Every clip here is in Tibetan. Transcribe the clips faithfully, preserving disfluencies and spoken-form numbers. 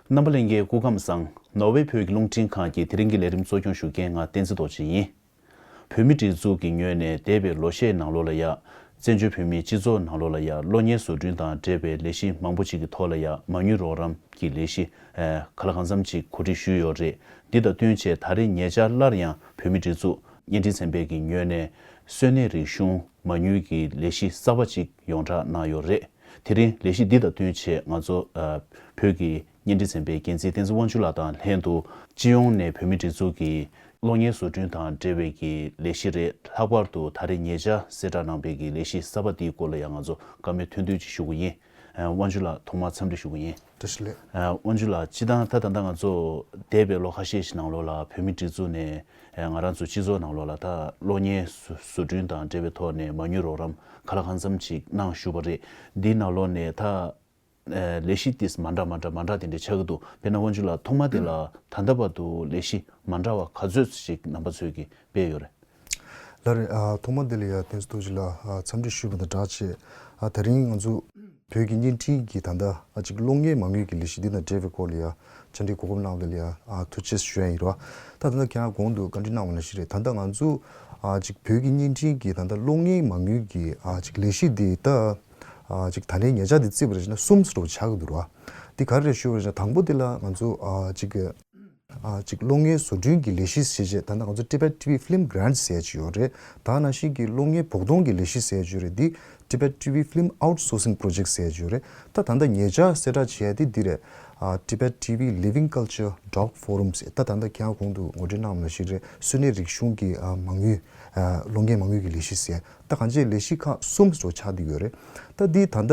རྣམ་པ་ལྷན་རྒྱས་སྐུ་ཁམས་བཟང་། ནོར་ཝེ་བོད་ཀྱི་རླུང་འཕྲིན་ཁང་གི་དེ་རིང་གི་ལས་རིམ་གཙོ་སྐྱོང་ཞུ་མཁན་ང་བསྟན་འཛིན་རྡོ་རྗེ་ཡིན། བོད་མིའི་སྒྲིག་འཛུགས་ཀྱི་ངོས་ནས་འདས་པའི་ལོ་ཤས་ནང་ལོགས་ལ་ཡ། བཙན་བྱོལ་བོད་མིའི་སྤྱི་ཚོགས་ནང་ལོགས་ལ་ཡ་གློག་བརྙན་བཟོ་སྐྲུན་དང་འབྲེལ་བའི་ལས་གཞི་མང་པོ་ཅིག་གི་ཐོག་ལ་ཡ་མ་དངུལ་རོགས་རམ་གྱི་ལས་གཞི་ཨ་གང་ལ་གང་འཚམ་ཅིག་གོ་སྒྲིག་ཞུས་ཡོད་རེད། འདི་དང་བསྟུན་བྱས་ད་རེས་ཉེ་ཆར་སླར་ཡང་བོད་མིའི་སྒྲིག་འཛུགས་བརྙན་འཕྲིན་ཚན་པའི་གི་ངོས་ནས་གསོན་གནས་རིག་གཞུང་མ་དངུལ་གྱི་ལས་གཞི་གསར་པ་ཅིག་ཡོངས་བསྒྲགས་གནང་ཡོད་རེད། དེ་རིང་ལས་གཞི་འདི་དང་བསྟུན་བྱས་ང་ཚོ་ཨ་བོད་ཀྱི་བརྙན་འཕྲིན་ཚན་པའི་འགན་འཛིན་བསྟན་འཛིན་དབང་ཕྱུག་ལགས་དང་ལྷན་དུ་སྤྱི་ཡོངས་ནས་བོད་མིའི་སྒྲིག་འཛུགས་ཀྱི་གློག་བརྙན་བཟོ་སྐྲུན་དང་འབྲེལ་བའི་གི་ལས་གཞི་རེད། ལྷག་པར་དུ་ད་རེས་ཉེ་ཆར་གསལ་བསྒྲགས་གནང་པའི་གི་ལས་གཞི་གསར་པ་འདིའི་སྐོར་ལ་ཡང་ང་ཚོ་བཀའ་མོལ་ཐུང་ཐུང་ཅིག་ཞུ་གི་ཡིན། ཨ་དབང་ཕྱུག་ལགས་ཐོག་མར་འཚམས་འདྲི་ཞུ་གི་ཡིན། བཀྲ་ཤིས་བདེ་ལེགས། ཨ་དབང་ཕྱུག་ལགས་སྤྱིར་བཏང་ད་ད་ལྟ་ང་ཚོ་འདས་པའི་ལོ་ཁ་ཤས་ཤིག་ནང་ལོགས་ལ་བོད་མིའི་སྒྲིག་འཛུགས་ནས་ཨ་ང་རང་ཚོ་སྤྱི་ཚོགས་ནང་ལོགས་ལ་ད་གློག་བརྙན་བཟོ་བཟོ་སྐྲུན་དང་འབྲེལ་བའི་ཐོག་ནས་མ་དངུལ་རོགས་རམ་གང་ལ་གང་འཚམ་ཅིག་གནང་བཞུགས་པ་རེད། འདིའི་ནང་ལོགས་ནས་ད་ཨ་ལས་གཞི་དེ་མ་འདྲ་མ་འདྲ་མ་འདྲ་དེ་འདྲ་ཆགས་ཀྱི་འདུག་དཔེར་ན་དབང་ཕྱུག་ལགས་ཐོག་མ་དེ་ལ་ད་ལྟ་བར་དུ་ལས་གཞི་མ་འདྲ་བ་ག་ཚོད་ཅིག་རྣམ་པ་ཚོས་ཀྱིས་སྤེལ་ཡོད་རེད། ལགས་རེད། ཨ་ཐོག་མ་དེ་ལ་ཡ་བསྟན་འཛིན་རྡོ་རྗེ་ལགས་ཨ་འཚམས་འདྲི་ཞུས་པ་དང་སྦྲགས་བྱས། ཨ་དེ་རིང་ང་ཚོ་བོད་ཀྱི་བརྙན་འཕྲིན་གྱི་ད་ལྟ་ཨ་ཅིག་གློག་བརྙན་མ་དངུལ་གྱི་ལས་གཞི་འདི་དང་འབྲེལ་བའི་སྐོར་ལ་ཡ་བཅར་འདྲི་གོ་སྐབས་གནང་བ་དེ་ལ་ཡ་ཨ་ཐུགས་རྗེ་ཆེ་ཞུ་ཡ་ཡིན་རོ། ད་ད་ལྟ་ཁྱེད་རང་གོང་དུ་བཀའ་འདྲི་གནང་བ་ནང་བཞིན་རེད། ད་ལྟ་ང་ཚོ་ཨ་ཅིག་བོད་ཀྱི་བརྙན་འཕྲིན་གྱི་ད་ལྟ་གློག་བརྙན་མ་དངུལ་གྱི་ཨ་ཅིག་ལས་གཞི་འདི་ད་ཨ་ཅིག་ད་ལྟའི་ཉེ་ཆར་འདི་བརྩིས་པ་རེད་ན་གསུམ་ཙམ་ཆགས་ཀྱི་འདུག་རོ། འདི་ག་རེ་རེད་ཞུ་བ་རེད་ན་དང་པོ་འདི་ལ་ང་ཚོ་ཨ་ཅིག་གི་ཨ་ཅིག་གློག་བརྙན་བཟོ་སྐྲུན་གྱི་ལས་གཞི་ཞེས་བྱས་ད་ལྟ་ང་ཚོ་Tibet T V Film Grant ཟེར་ཡ་ཅིག་ཡོད་རེད། ད་ནང་བཞིན་གྱི་གློག་བརྙན་བོགས་གཏོང་གི་ལས་གཞི་ཟེར་ཡ་ཅིག་ཡོད་རེད། འདི་Tibet T V Film Outsourcing Project ཟེར་ཡ་ཅིག་ཡོད་རེད། ད་ད་ལྟ་ཉེ་ཆར་གསལ་བསྒྲགས་བྱས་ཡ་དེ་འདི་རེད། ཨ་Tibet T V Living Culture Doc Forum ཟེར་ད་ད་ལྟ་ཁྱེད་རང་གོང་དུ་ངོ་སྤྲོད་གནང་བ་ནང་བཞིན་རེད། གསོན་གནས་རིག་གཞུང་གི་ཨ་མ་དངུལ་ཨ་གློག་བརྙན་མ་དངུལ་གྱི་ལས་གཞི་ཟེར་ད་གང་ཅིའི་ལས་གཞི་ཁག་གསུམ་ཙམ་ཆགས་བསྡད་ཡོད་རེད། ད་འདི་ད་ལྟ་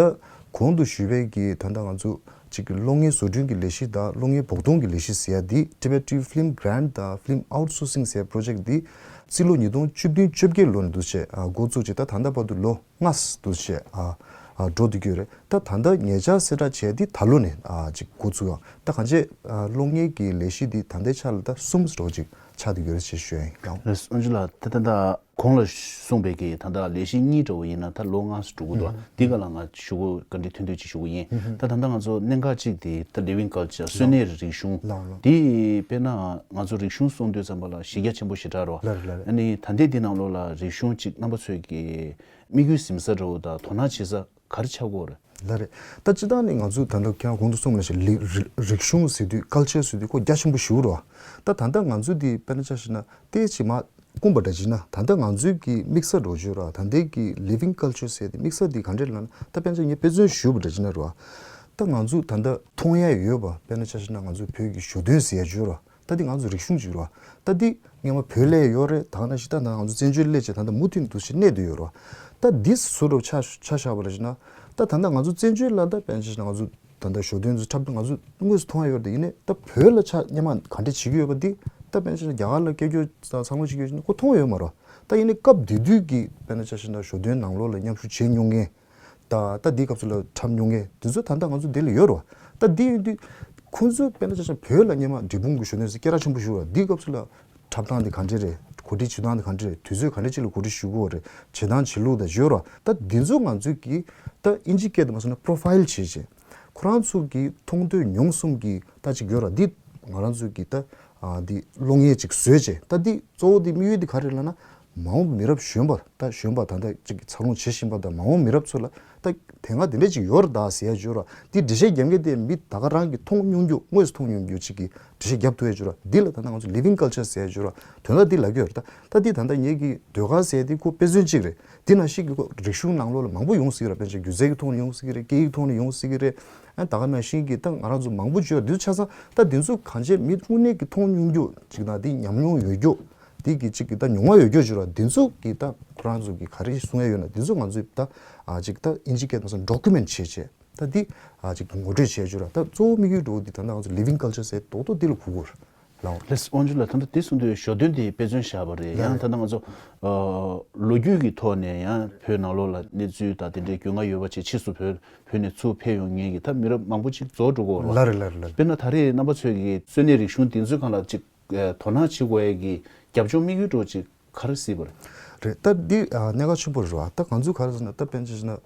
གོང་དུ་ཞུས་པའི་གི་ད་ལྟ་ང་ཚོ་གཅིག་གི་གློག་བརྙན་བཟོ་སྐྲུན་གྱི་ལས་གཞི་དང་གློག་བརྙན་བོགས་གཏོང་གི་ལས་གཞི་ཟེར་ཡ་འདི་Tibet T V Film Grant དང་Film Outsourcing ཟེར་ཡ་Project འདི་རྩིས་ལོ་ཉིས་སྟོང་བཅུ་བདུན་བཅོ་བརྒྱད་ལོ་ནས་འདུག་བྱས་ཨ་འགོ་བཙུགས་བྱས་ད་ད་ལྟ་བར་དུ་ལོ་ལྔ་འདུག་བྱས་ཨ་ཨ་འགྲོ་བསྡད་ཀྱི་ཡོད་རེད། ད་ད་ལྟ་ཉེ་ཆར་གསལ་བསྒྲགས་བྱས་འདི་ད་ལོ་ནས་ཨ་ཅིག་འགོ་བཙུགས་ཡོང་ད་གང་ཅི་ཨ་གློག་བརྙན་གྱི་ལས་གཞི་འདི་ད་ལྟའི་ཆ་ལ་ད་གསུམ་འདྲ་བོ་ཅིག་ཆགས་བསྡད་ཀྱི་ཡོད་རེད་ཅེས་ཞུ་ཡ་ཡིན་ཡང་། ལགས་སོ་དབང་ཕྱུག་ལགས་ད་ལྟ་ད། གོང་ལ་གསུངས་པའི་གི་ད་ལྟ་ལས་གཞི་གཉིས་འདྲ་བོ་ཡིན་ན་ད་ལོ་ལྔ་ཙམ་འགྲོ་གི་འདུག་ཨ། འདི་ག་ལ་ང་ཞུ་གོ་བཀའ་འདྲི་ཐུང་ཐུང་ཅིག་ཞུ་གི་ཡིན། ད་ད་ལྟ་ང་ཚོ་གནད་འགག་གཅིག་དེ་ད་living culture གསོན་གནས་རིག་གཞུང་ལགས་ལགས། འདི་དཔེར་ན་ང་ཚོ་རིག་གཞུང་གསུང་དུས་ཙམ་པ་ལ་གཞི་རྒྱ་ཆེན་པོ་ཞེ་དྲག་རེད་བ། ལགས་རེད་ལགས་རེད། ཨ་ནི་ད་ལྟའི་འདི་ནང་ལོགས་ལ་རིག་གཞུང་གཅིག་རྣམ་པ་ཚོས་ཀྱི་དམིགས་ཡུལ་ཟིན་ས་འདྲ་བོ་དང་དོ་སྣང་བྱེད་ས་ག་རེ་ཆགས་ཀྱི་ཡོད་རེད། ལགས་རེད། ད་སྤྱིར་བཏང་ནས་ང་ཚོ་ད་ལྟ་ཁྱེད་རང་གོང་དུ་གསུངས་པ་ནང་བཞིན་རིག་རིག་རིག་གཞུང་ཟེར་དུས་culture ཟེར་དུས་ཁོ་རྒྱ་ཆེན་པོ་ཞེ་པོ་རེད་བ། ད་ད་ལྟ་ང་ཚོ་འདི་དཔེར་ན་ཆ་བཞག་ན་ཏོག་ཙམ་མར་བསྐུངས་པ་འདྲ་བྱས་ན་ད་ལྟ་ང་ཚོའི་གི་དམིགས་ས་འདྲ་བོ་ཅིག་ར་ད་ལྟའི་གི་living culture ཟེར་དེ་དམིགས་ས་དེ་ག་འདྲས་ལབ་ན་ད་དཔེར་ན་ངས་དཔེ་མཚོན་ཞུས་པ་འདྲ་བྱས་ན་ར་ད་ང་ཚོ་ད་ལྟ་མཐོང་ཡ་ཡོད་པ་དཔེར་ན་ཆ་བཞག་ན་ང་ཚོ་བོད་ཀྱི་ཞོ་སྟོན་ཟེར་ཡ་ཅིག་ཡོད་ར་ད་འདི་ང་ཚོ་རིག་གཞུང་ཅིག་ར་ད་འདི་སྔོན་མ་བོད་ལ་ཡོད་རེད། ད་ག་ནང་བཞིན་ད་ང་ཚོ་བཙན་བྱོལ་སླེབས་བྱས་ད་ལྟ་མུ་མཐུད་ནས་འདུག་སེ་གནས་བསྡད་ཡོད་ར་ད་འདི་བཟོ་འདྲ་བོ་ཆ་ཆ་བཞག་པ་འདྲ་བྱས་ན་ད་ད་ལྟ་ང་ཚོ་བཙན་བྱོལ་ལ་ད་དཔེར་ན་ཆ་བཞག་ན་ང་ཚོ། ད་ལྟ་ཞོ་སྟོན་ཚོ་འཁྲབ་སྟངས་ང་ཚོ་དངོས་སུ་མཐོང་ཡ་ཡོད་རེད་དེ་ཡིན་ནའི་ད་བོད་ལ་ཆ་སྔོན་མ་ག་འདྲས་བྱེད་ཀྱི་ཡོད་པ་འདི་ད་དཔེར་ན་ཆ་བཞག་རྒྱ་གར་ལ་སྐད་སྒྱུར་དང་གསར་འགོད་བྱེད་ཀྱི་ཡོད་ཀྱི་ནི་ཁོ་མཐོང་ཡོད་མ་རེད། ད་ཡིན་ནའི་སྐབས་དེ་དུས་ཀྱི་དཔེར་ན་ཆ་བཞག་ན་ཞོ་སྟོན་ནང་ལོགས་ལ་མཉམ་ཞུགས་བྱེད་མྱོང་མཁན་ད་ད་འདིའི་སྐབས་སུ་ལ་འཁྲབ་མྱོང་མཁན་དེ་ཚོ་ད་ལྟ་ང་ཚོ་འདི་ལ་ཡོད་རེད་བ། ད་འདི་ཡིན་དུས་ཁོང་ཚོས་དཔེར་ན་ཆ་བཞག་བོད་ལ་སྔོན་མ་འབྲས་སྤུངས་ཀྱི་ཞོ་སྟོན་ཚོ་སྐད་གྲགས་ཆེན་པོ་ཞིག་རེད་བ། འདིའི་སྐབས་སུ་ལ། འཁྲབ་སྟངས་དེ་ག་འདྲས་རེད། གོ་སྒྲིག་བྱེད་སྟངས་དེ་ག་འདྲས་རེད། དུས་ཚོད་ག་འདྲས་ཅིག་ལ་གོ་སྒྲིག་ཞུ་དགོས་རེད། བྱེད་སྟངས་བྱེད་ལུགས་དང་ཡོད་ར། ད་འདི་ཚོ་ང་ཚོས་ཀྱིས་ད་ཨིན་ཇི་སྐད་དུ་མ་སོང་ན་པོ་རོ་ཕ་ཡིལ་བྱེད་བྱས། ཁོ་རང་ཚོ་གི་མཐོང་ཐོས་མྱོང་གསུམ་གྱི་ད་ཅིག་ཡོད་ར། འདི་ང་རང་ཚོས་ཀྱིས་ད་ཨ་འདི་གློག་བརྙན་ཅིག་བཟོས་བྱས། ད་འདི་གཙོ་བོ་འདི་དམིགས་ཡུལ་འདི་ག་རེ་ལབ་ན། མ་འོངས་མི་རབས་གཞོན་པ་ད་གཞོན་པ་ད་ལྟ་ཅིག་འཚར་ལོངས་བྱེད་བཞིན་པ་དང་མ་འོངས་མི་རབས་ཚོ་ལ་ད་དེ་སྔ་དེ་འདྲས་ཅིག་ཡོད་ར་ད་ཟེར་ཡ་ཅིག་ཡོད་ར། འདི་འགྲེལ་བཤད་རྒྱབ་མཁན་དེ་མི་ད་ག་རང་གིས་མཐོང་མྱོང་རྒྱུ་དངོས་སུ་མཐོང་མྱོང་རྒྱུ་ཅིག་གིས། འགྲེལ་བཤད་རྒྱབ་ཐུབ་ཡ་ཅིག་ར། འདི་ལ་ད་ལྟ་ང་ཚོ་living culture ཟེར་ཡ་ཅིག་ར། དོན་དག་འདི་ལབ་ཀྱི་ཡོད་རེད་ད། ད་འདི་ད་ལྟ་ངེད་ཀྱི་ཟློས་གར་ཟེར་ཡ་འདི་ཁོ་དཔེ་མཚོན་གཅིག་རེད། འདི་ནང་བཞིན་གྱི་ཁོ་རིག་གཞུང་ནང་ལོགས་ལ་མང་པོ་ཡོང་སྲིད་ཀྱི་ར། དཔེར་ན་ཆ་སྒྱུ་རྩལ་གྱི་ཐོག་ནས་ཡོང་སྲིད་ཀྱི་རེད། སྐད་ཡིག་ཐོག་ནས་ཡོང་སྲིད་ཀྱི་རེད། ཨ་ད་ག་ནང་བཞིན་གྱི་ད་ང་རང་ཚོ་མང་པོ་བརྗོད་འདི་ཚོ་ཆ་ཚང་ད་འདི་ཚོ་གང་ཅི་མི་དངོས་གནས་ཀྱི་མཐོང་མྱོང་རྒྱུ་ཅིག་དང་འདི་ཉམས་མྱོང་ཡོད་རྒྱུ་འདི་གི་ཅིག་གི་ད་མྱོང་བ་ཡོད་རྒྱུ་ཅིག་ར། འདི་ཚོ་གི་ད་ཁོ་རང་ཚོ་གི་ག་རེ་གསུང་ཡ་ཡོད་ན་འདི་ཚོ་ང་ཚོས་ད་ཨ་ཅིག་ད་ཨིན་ཇི་སྐད་དུ་མ་སོང་document བྱས་བྱས། ད་འདི་ཨ་ཅིག་ངོ་སྤྲོད་བྱས་ཆོག་ར། ད་གཙོ་བོ་དམིགས་ཡུལ་འགྲོ་འདི་ད་ལྟ་ང་ཚོ་living culture ཟེར་རྡོག་རྡོག་འདི་ལ་གོ་དགོས་རེད་ལགས། ལགས་དབང་ཕྱུག་ལགས། ད་ལྟ་འདི་གསུང་དུས་ཞོ་སྟོན་དེ་དཔེ་མཚོན་བཞག་པ་རེད། ཡང་ད་ལྟ་ང་ཚོ་ཨ་ལོ་རྒྱུས་ཀྱི་ཐོག་ནས་ཡང་བོད་ནང་ལོགས་ལ་གནས་ཚུལ་དང་དེ་འདྲའི་དཀའ་ངལ་ཡོད་པ་ཅིག་ཕྱིས་སུ་བོད་བོད་ནས་ཚུར་ཕེབས་ཡོང་མཁན་གྱི་ད་མི་རབས་མང་པོ་ཅིག་རྫོགས་འགྲོ་གི་ཡོད་རེད། ལགས་རེད་ལགས་རེད་ལགས་རེད། དཔེར་ན་ད་རེས་རྣམ་པ་ཚོས་ཀྱི་གསོན་གནས་རིག་གཞུང་འདི་ཚོའི་སྒང་ལ་ཅིག་ཨ་དོ་སྣང་བྱེད་དགོས་ཡས་ཀྱི་རྒྱབ་ལྗོངས་དམིགས་ཡུལ་འདྲ་བོ་ཅིག་ག་རེ་གཟིགས་པ་རེད། རེད། ད་འདི་ཨ་གནད་འགག་ཆེན་པོ་རེད་བ། ད་ང་ཚོས་ག་རེ་ཟེར་ན་ད་དཔེར་ན་ཆ་བཞག་ན་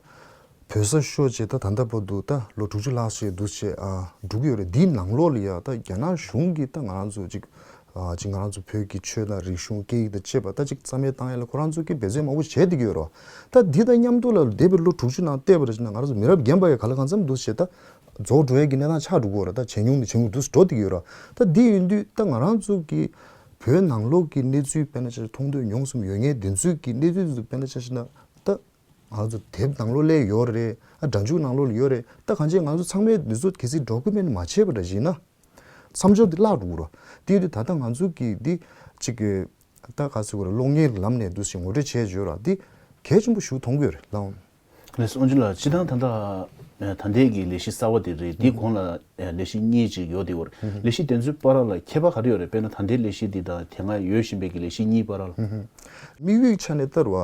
བོད་ས་ཤོར་བྱས་ད་ད་ལྟ་བར་དུ་ད་ལོ་དྲུག་ཅུ་ལྷག་ཞིག་འདུག་བྱས་ཨ་འགྲོ་གི་ཡོད་རེད། འདིའི་ནང་ལོགས་ལ་ཡ་ད་རྒྱ་ནག་གཞུང་གིས་ད་ང་རང་ཚོ་ཅིག་ཨ་ཅིག་ང་རང་ཚོ་བོད་ཀྱི་ཆོས་དང་རིག་གཞུང་སྐད་ཡིག་དང་བཅས་པ་ད་ཅིག་རྩ་མེད་བཏང་ཡ་ལ་ཁོ་རང་ཚོ་གིས་འབད་བརྩོན་མང་པོ་བྱས་བསྡད་ཀྱི་ཡོད་རེད་བ། ད་འདི་དང་མཉམ་དུ་ལ་འདས་པའི་ལོ་དྲུག་ཅུ་ནང་བལྟས་པ་རེད་ཅེ་ན་ང་རང་ཚོ་མི་རབས་རྒན་པ་ཡ་ག་ལ་གང་འཚམ་འདུག་བྱས་ད་རྫོགས་འགྲོ་ཡ་གི་གནས་སྟངས་ཆགས་འགྲོ་གི་ཡོད་རེད། ད་ཇེ་ཉུང་ནས་ཇེ་ཉུང་དུ་འགྲོ་བསྡད་ཀྱི་ཡོད་རེད་བ། ད་འདི་ཡིན་དུས་ད་ང་རང་ཚོ་གི་བོད་ནང་ལོགས་ཀྱི་གནས་ཚུལ་དཔེར་ན་ཆ་བཞག་མཐོང་ཐོས་མྱོང་གསུམ་ཡོད་མཁན་དེ་ཚོའི་གི་གནས་ཚུལ་དེ་ཚོ་དཔེར་ན་ཆ་བཞག་ན་ད། ང་ཚོ་དེབ་ནང་ལོགས་ལ་ཡོད་རེད། ཨ་སྒྲ་འཇུག་ནང་ལོགས་ལ་ཡོད་རེད། ད་གང་ཅི་ང་ཚོ་ཚང་མས་འདི་ཚོ་གལ་སྲིད་ཌོ་ཀུ་མེན་ཊི་མ་བྱས་པ་འདྲ་ཞིག་ཡིན་ན། མཚམས་འཇོག་འདི་བརླག་འགྲོ་གི་རེད། དེ་ཡིན་དུས་ད་ལྟ་ང་ཚོ་གི་འདི་གཅིག་གི་ད་ག་ཟེར་དགོས་རེད། གློག་བརྙན་ལམ་ནས་འདུག་སེ་ངོ་སྤྲོད་བྱས་བརྗོད་ར་འདི་གལ་ཆེན་པོ་ཞིག་མཐོང་གི་ཡོད་རེད་ལགས། ལགས་སོ། དབང་ཕྱུག་ལགས། སྤྱིར་བཏང་ད་ལྟ་ད་ལྟའི་གི་ལས་གཞི་གསར་བ་དེ་རེད། འདི་གོང་ལ་ལས་གཞི་གཉིས་ཅིག་ཡོད་དེ་བར་ལས་གཞི་དེ་ཚོའི་བར་ལ་ཁྱད་པར་ག་རེ་ཡོད་རེད། དཔེར་ན་ད་ལྟའི་ལས་གཞི་འདི་དང་དེ་སྔ་ཡོད་བཞིན་པའི་གི་ལས་གཞི་གཉིས་བར་ལ། དམིགས་ཡུལ་ཆ་ནས་ལྟར་བ།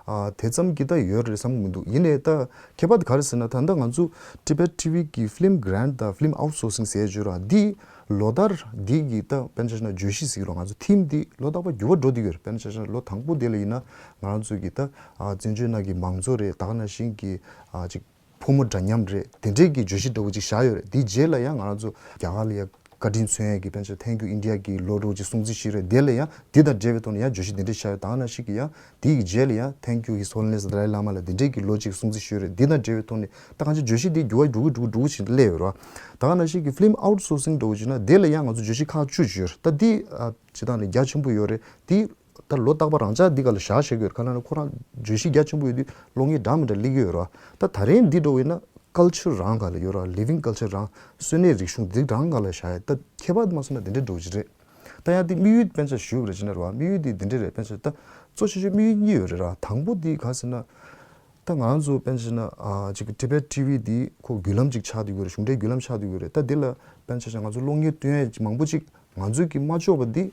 ཨ་དེ་ཙམ་གྱི་ད་ཡོད་རེད་བསམ་གྱི་མི་འདུག་ཡིན་ནའི་ད་ཁྱད་པར་དེ་ག་རེ་ཟེར་ན། ད་ལྟ་ང་ཚོ་Tibet T V གི་Film Grant དང་Film Outsourcing ཟེར་བརྗོད་ར་འདི་ལོ་ལྟར་འདི་གི་ད་དཔེར་ན་ཆ་བཞག་ན་བརྗོད་གཞི་ཟེར་གྱི་རེད། ང་ཚོ་ཐིམ་འདི་ལོ་རྟག་པར་འགྱུར་བ་འགྲོ་བསྡད་ཀྱི་ཡོད་རེད། དཔེར་ན་ཆ་བཞག་ན་ལོ་དང་པོ་དེ་ལ་ཡིན་ན་ང་རང་ཚོ་གི་ད་ཨ་བཙན་བྱོལ་ནང་གི་མང་གཙོ་རེད། ད་ག་ནང་བཞིན་གྱི་ཨ་ཅིག་ཕོ་མོ་འདྲ་མཉམ་རེད། དེ་འདྲའི་གི་བརྗོད་གཞི་འདྲ་བོ་ཅིག་བཞག་ཡོད་རེད། དེའི་རྗེས་ལ་ཡང་ང་རང་ཚོ་རྒྱ་གར་ལ་ཡང་བཀའ་དྲིན་མཚོན་ཡས་ཀྱི་དཔེར་ན་ཆ་Thank You India གི་ལོ་འདྲ་བོ་ཅིག་སྲུང་བརྩི་ཞུས་རེད། དེ་ལ་ཡང་དེ་དང་འབྲེལ་བའི་ཐོག་ནས་ཡང་བརྗོད་གཞི་དེ་འདྲ་བཞག་ཡོད། ད་ག་ནང་བཞིན་གྱི་ཡང་དེའི་རྗེས་ལ་ཡང་Thank You His Holiness Dalai Lama ལ་དེ་འདྲའི་གི་ལོ་ཅིག་སྲུང་བརྩི་ཞུས་རེད། དེ་དང་འབྲེལ་བའི་ཐོག་ནས་ད་གང་ཅི་བརྗོད་གཞི་དེ་འགྱུར་བ་འགྲོ་གི་འགྲོ་གི་འགྲོ་གི་ཞིག་སླེབས་ཡོད་རེད། ད་ག་ནང་བཞིན་གྱི་Film Outsourcing འདྲ་བོ་བྱས་ན་དེ་ལ་ཡང་ང་ཚོ་བརྗོད་གཞི་ཁག་བཅུ་ཅིག་ཡོད་རེད། ད་དེ་ཨ་སྤྱིར་བཏང་ནས་རྒྱ་ཆེན་པོ་ཡོད་རེད། དེ་ད་ལོ་རྟག་པར་རང་འཇགས་འདི་ག་ལ་བཞག་བཞག་གི་ཡོད་རེད། ག་ལ་ན་ཁོ་རང་བརྗོད་གཞི་རྒྱ་ཆེན་པོ་ཡོད་དུས་གློག་བརྙན་འདྲ་མི་འདྲ་སླེབས་ཀྱི་ཡོད་རེད། ད་ད་རིང་འདི་འདྲ་བོ་ཡིན་ན་culture རང་ག་ལ་ཡོད་རེད། living culture རང་། སོན་གནས་རིག་གཞུང་འདི་རང་ག་ལ་བཞག་ཡོད། ད་ཁྱད་པར་དུ་མ་སོང་ན་འདི་འདྲ་འདྲ་བོ་ཅིག་རེད། ད་ཡང་འདི་དམིགས་ཡུལ་དཔེར་ན་ཆ་ཞུ་དགོས་རེད་ཅེ་ན་རེད་བ། དམིགས་ཡུལ་འདི་འདི་འདྲ་རེད། དཔེར་ན་ཆ་ད་གཙོ་ཆེ་ཤོས་དམིགས་ཡུལ་གཉིས་ཡོད་རེད་ར། དང་པོ་འདི་ག་ཟེར་ན། ད་ང་རང་ཚོ་དཔེར་ན་ཆ་ན་ཨ་ཅིག་Tibet T V འདི་ཁོ་བརྒྱུད་ལམ་ཅིག་ཆགས་བསྡད་ཡོད་རེད། གཞུང་འབྲེལ་བརྒྱུད་ལམ་ཆགས་བསྡད་ཡོད་རེད། ད་འདི་ལ་དཔེར་ན་ཆ་ཆ་ང་ཚོ་གློག་བརྙན་སྟོན་ཡས་མང་པོ་ཅིག་ང་ཚོས་ཀྱི་མ་ལྕོགས་པ་འདི་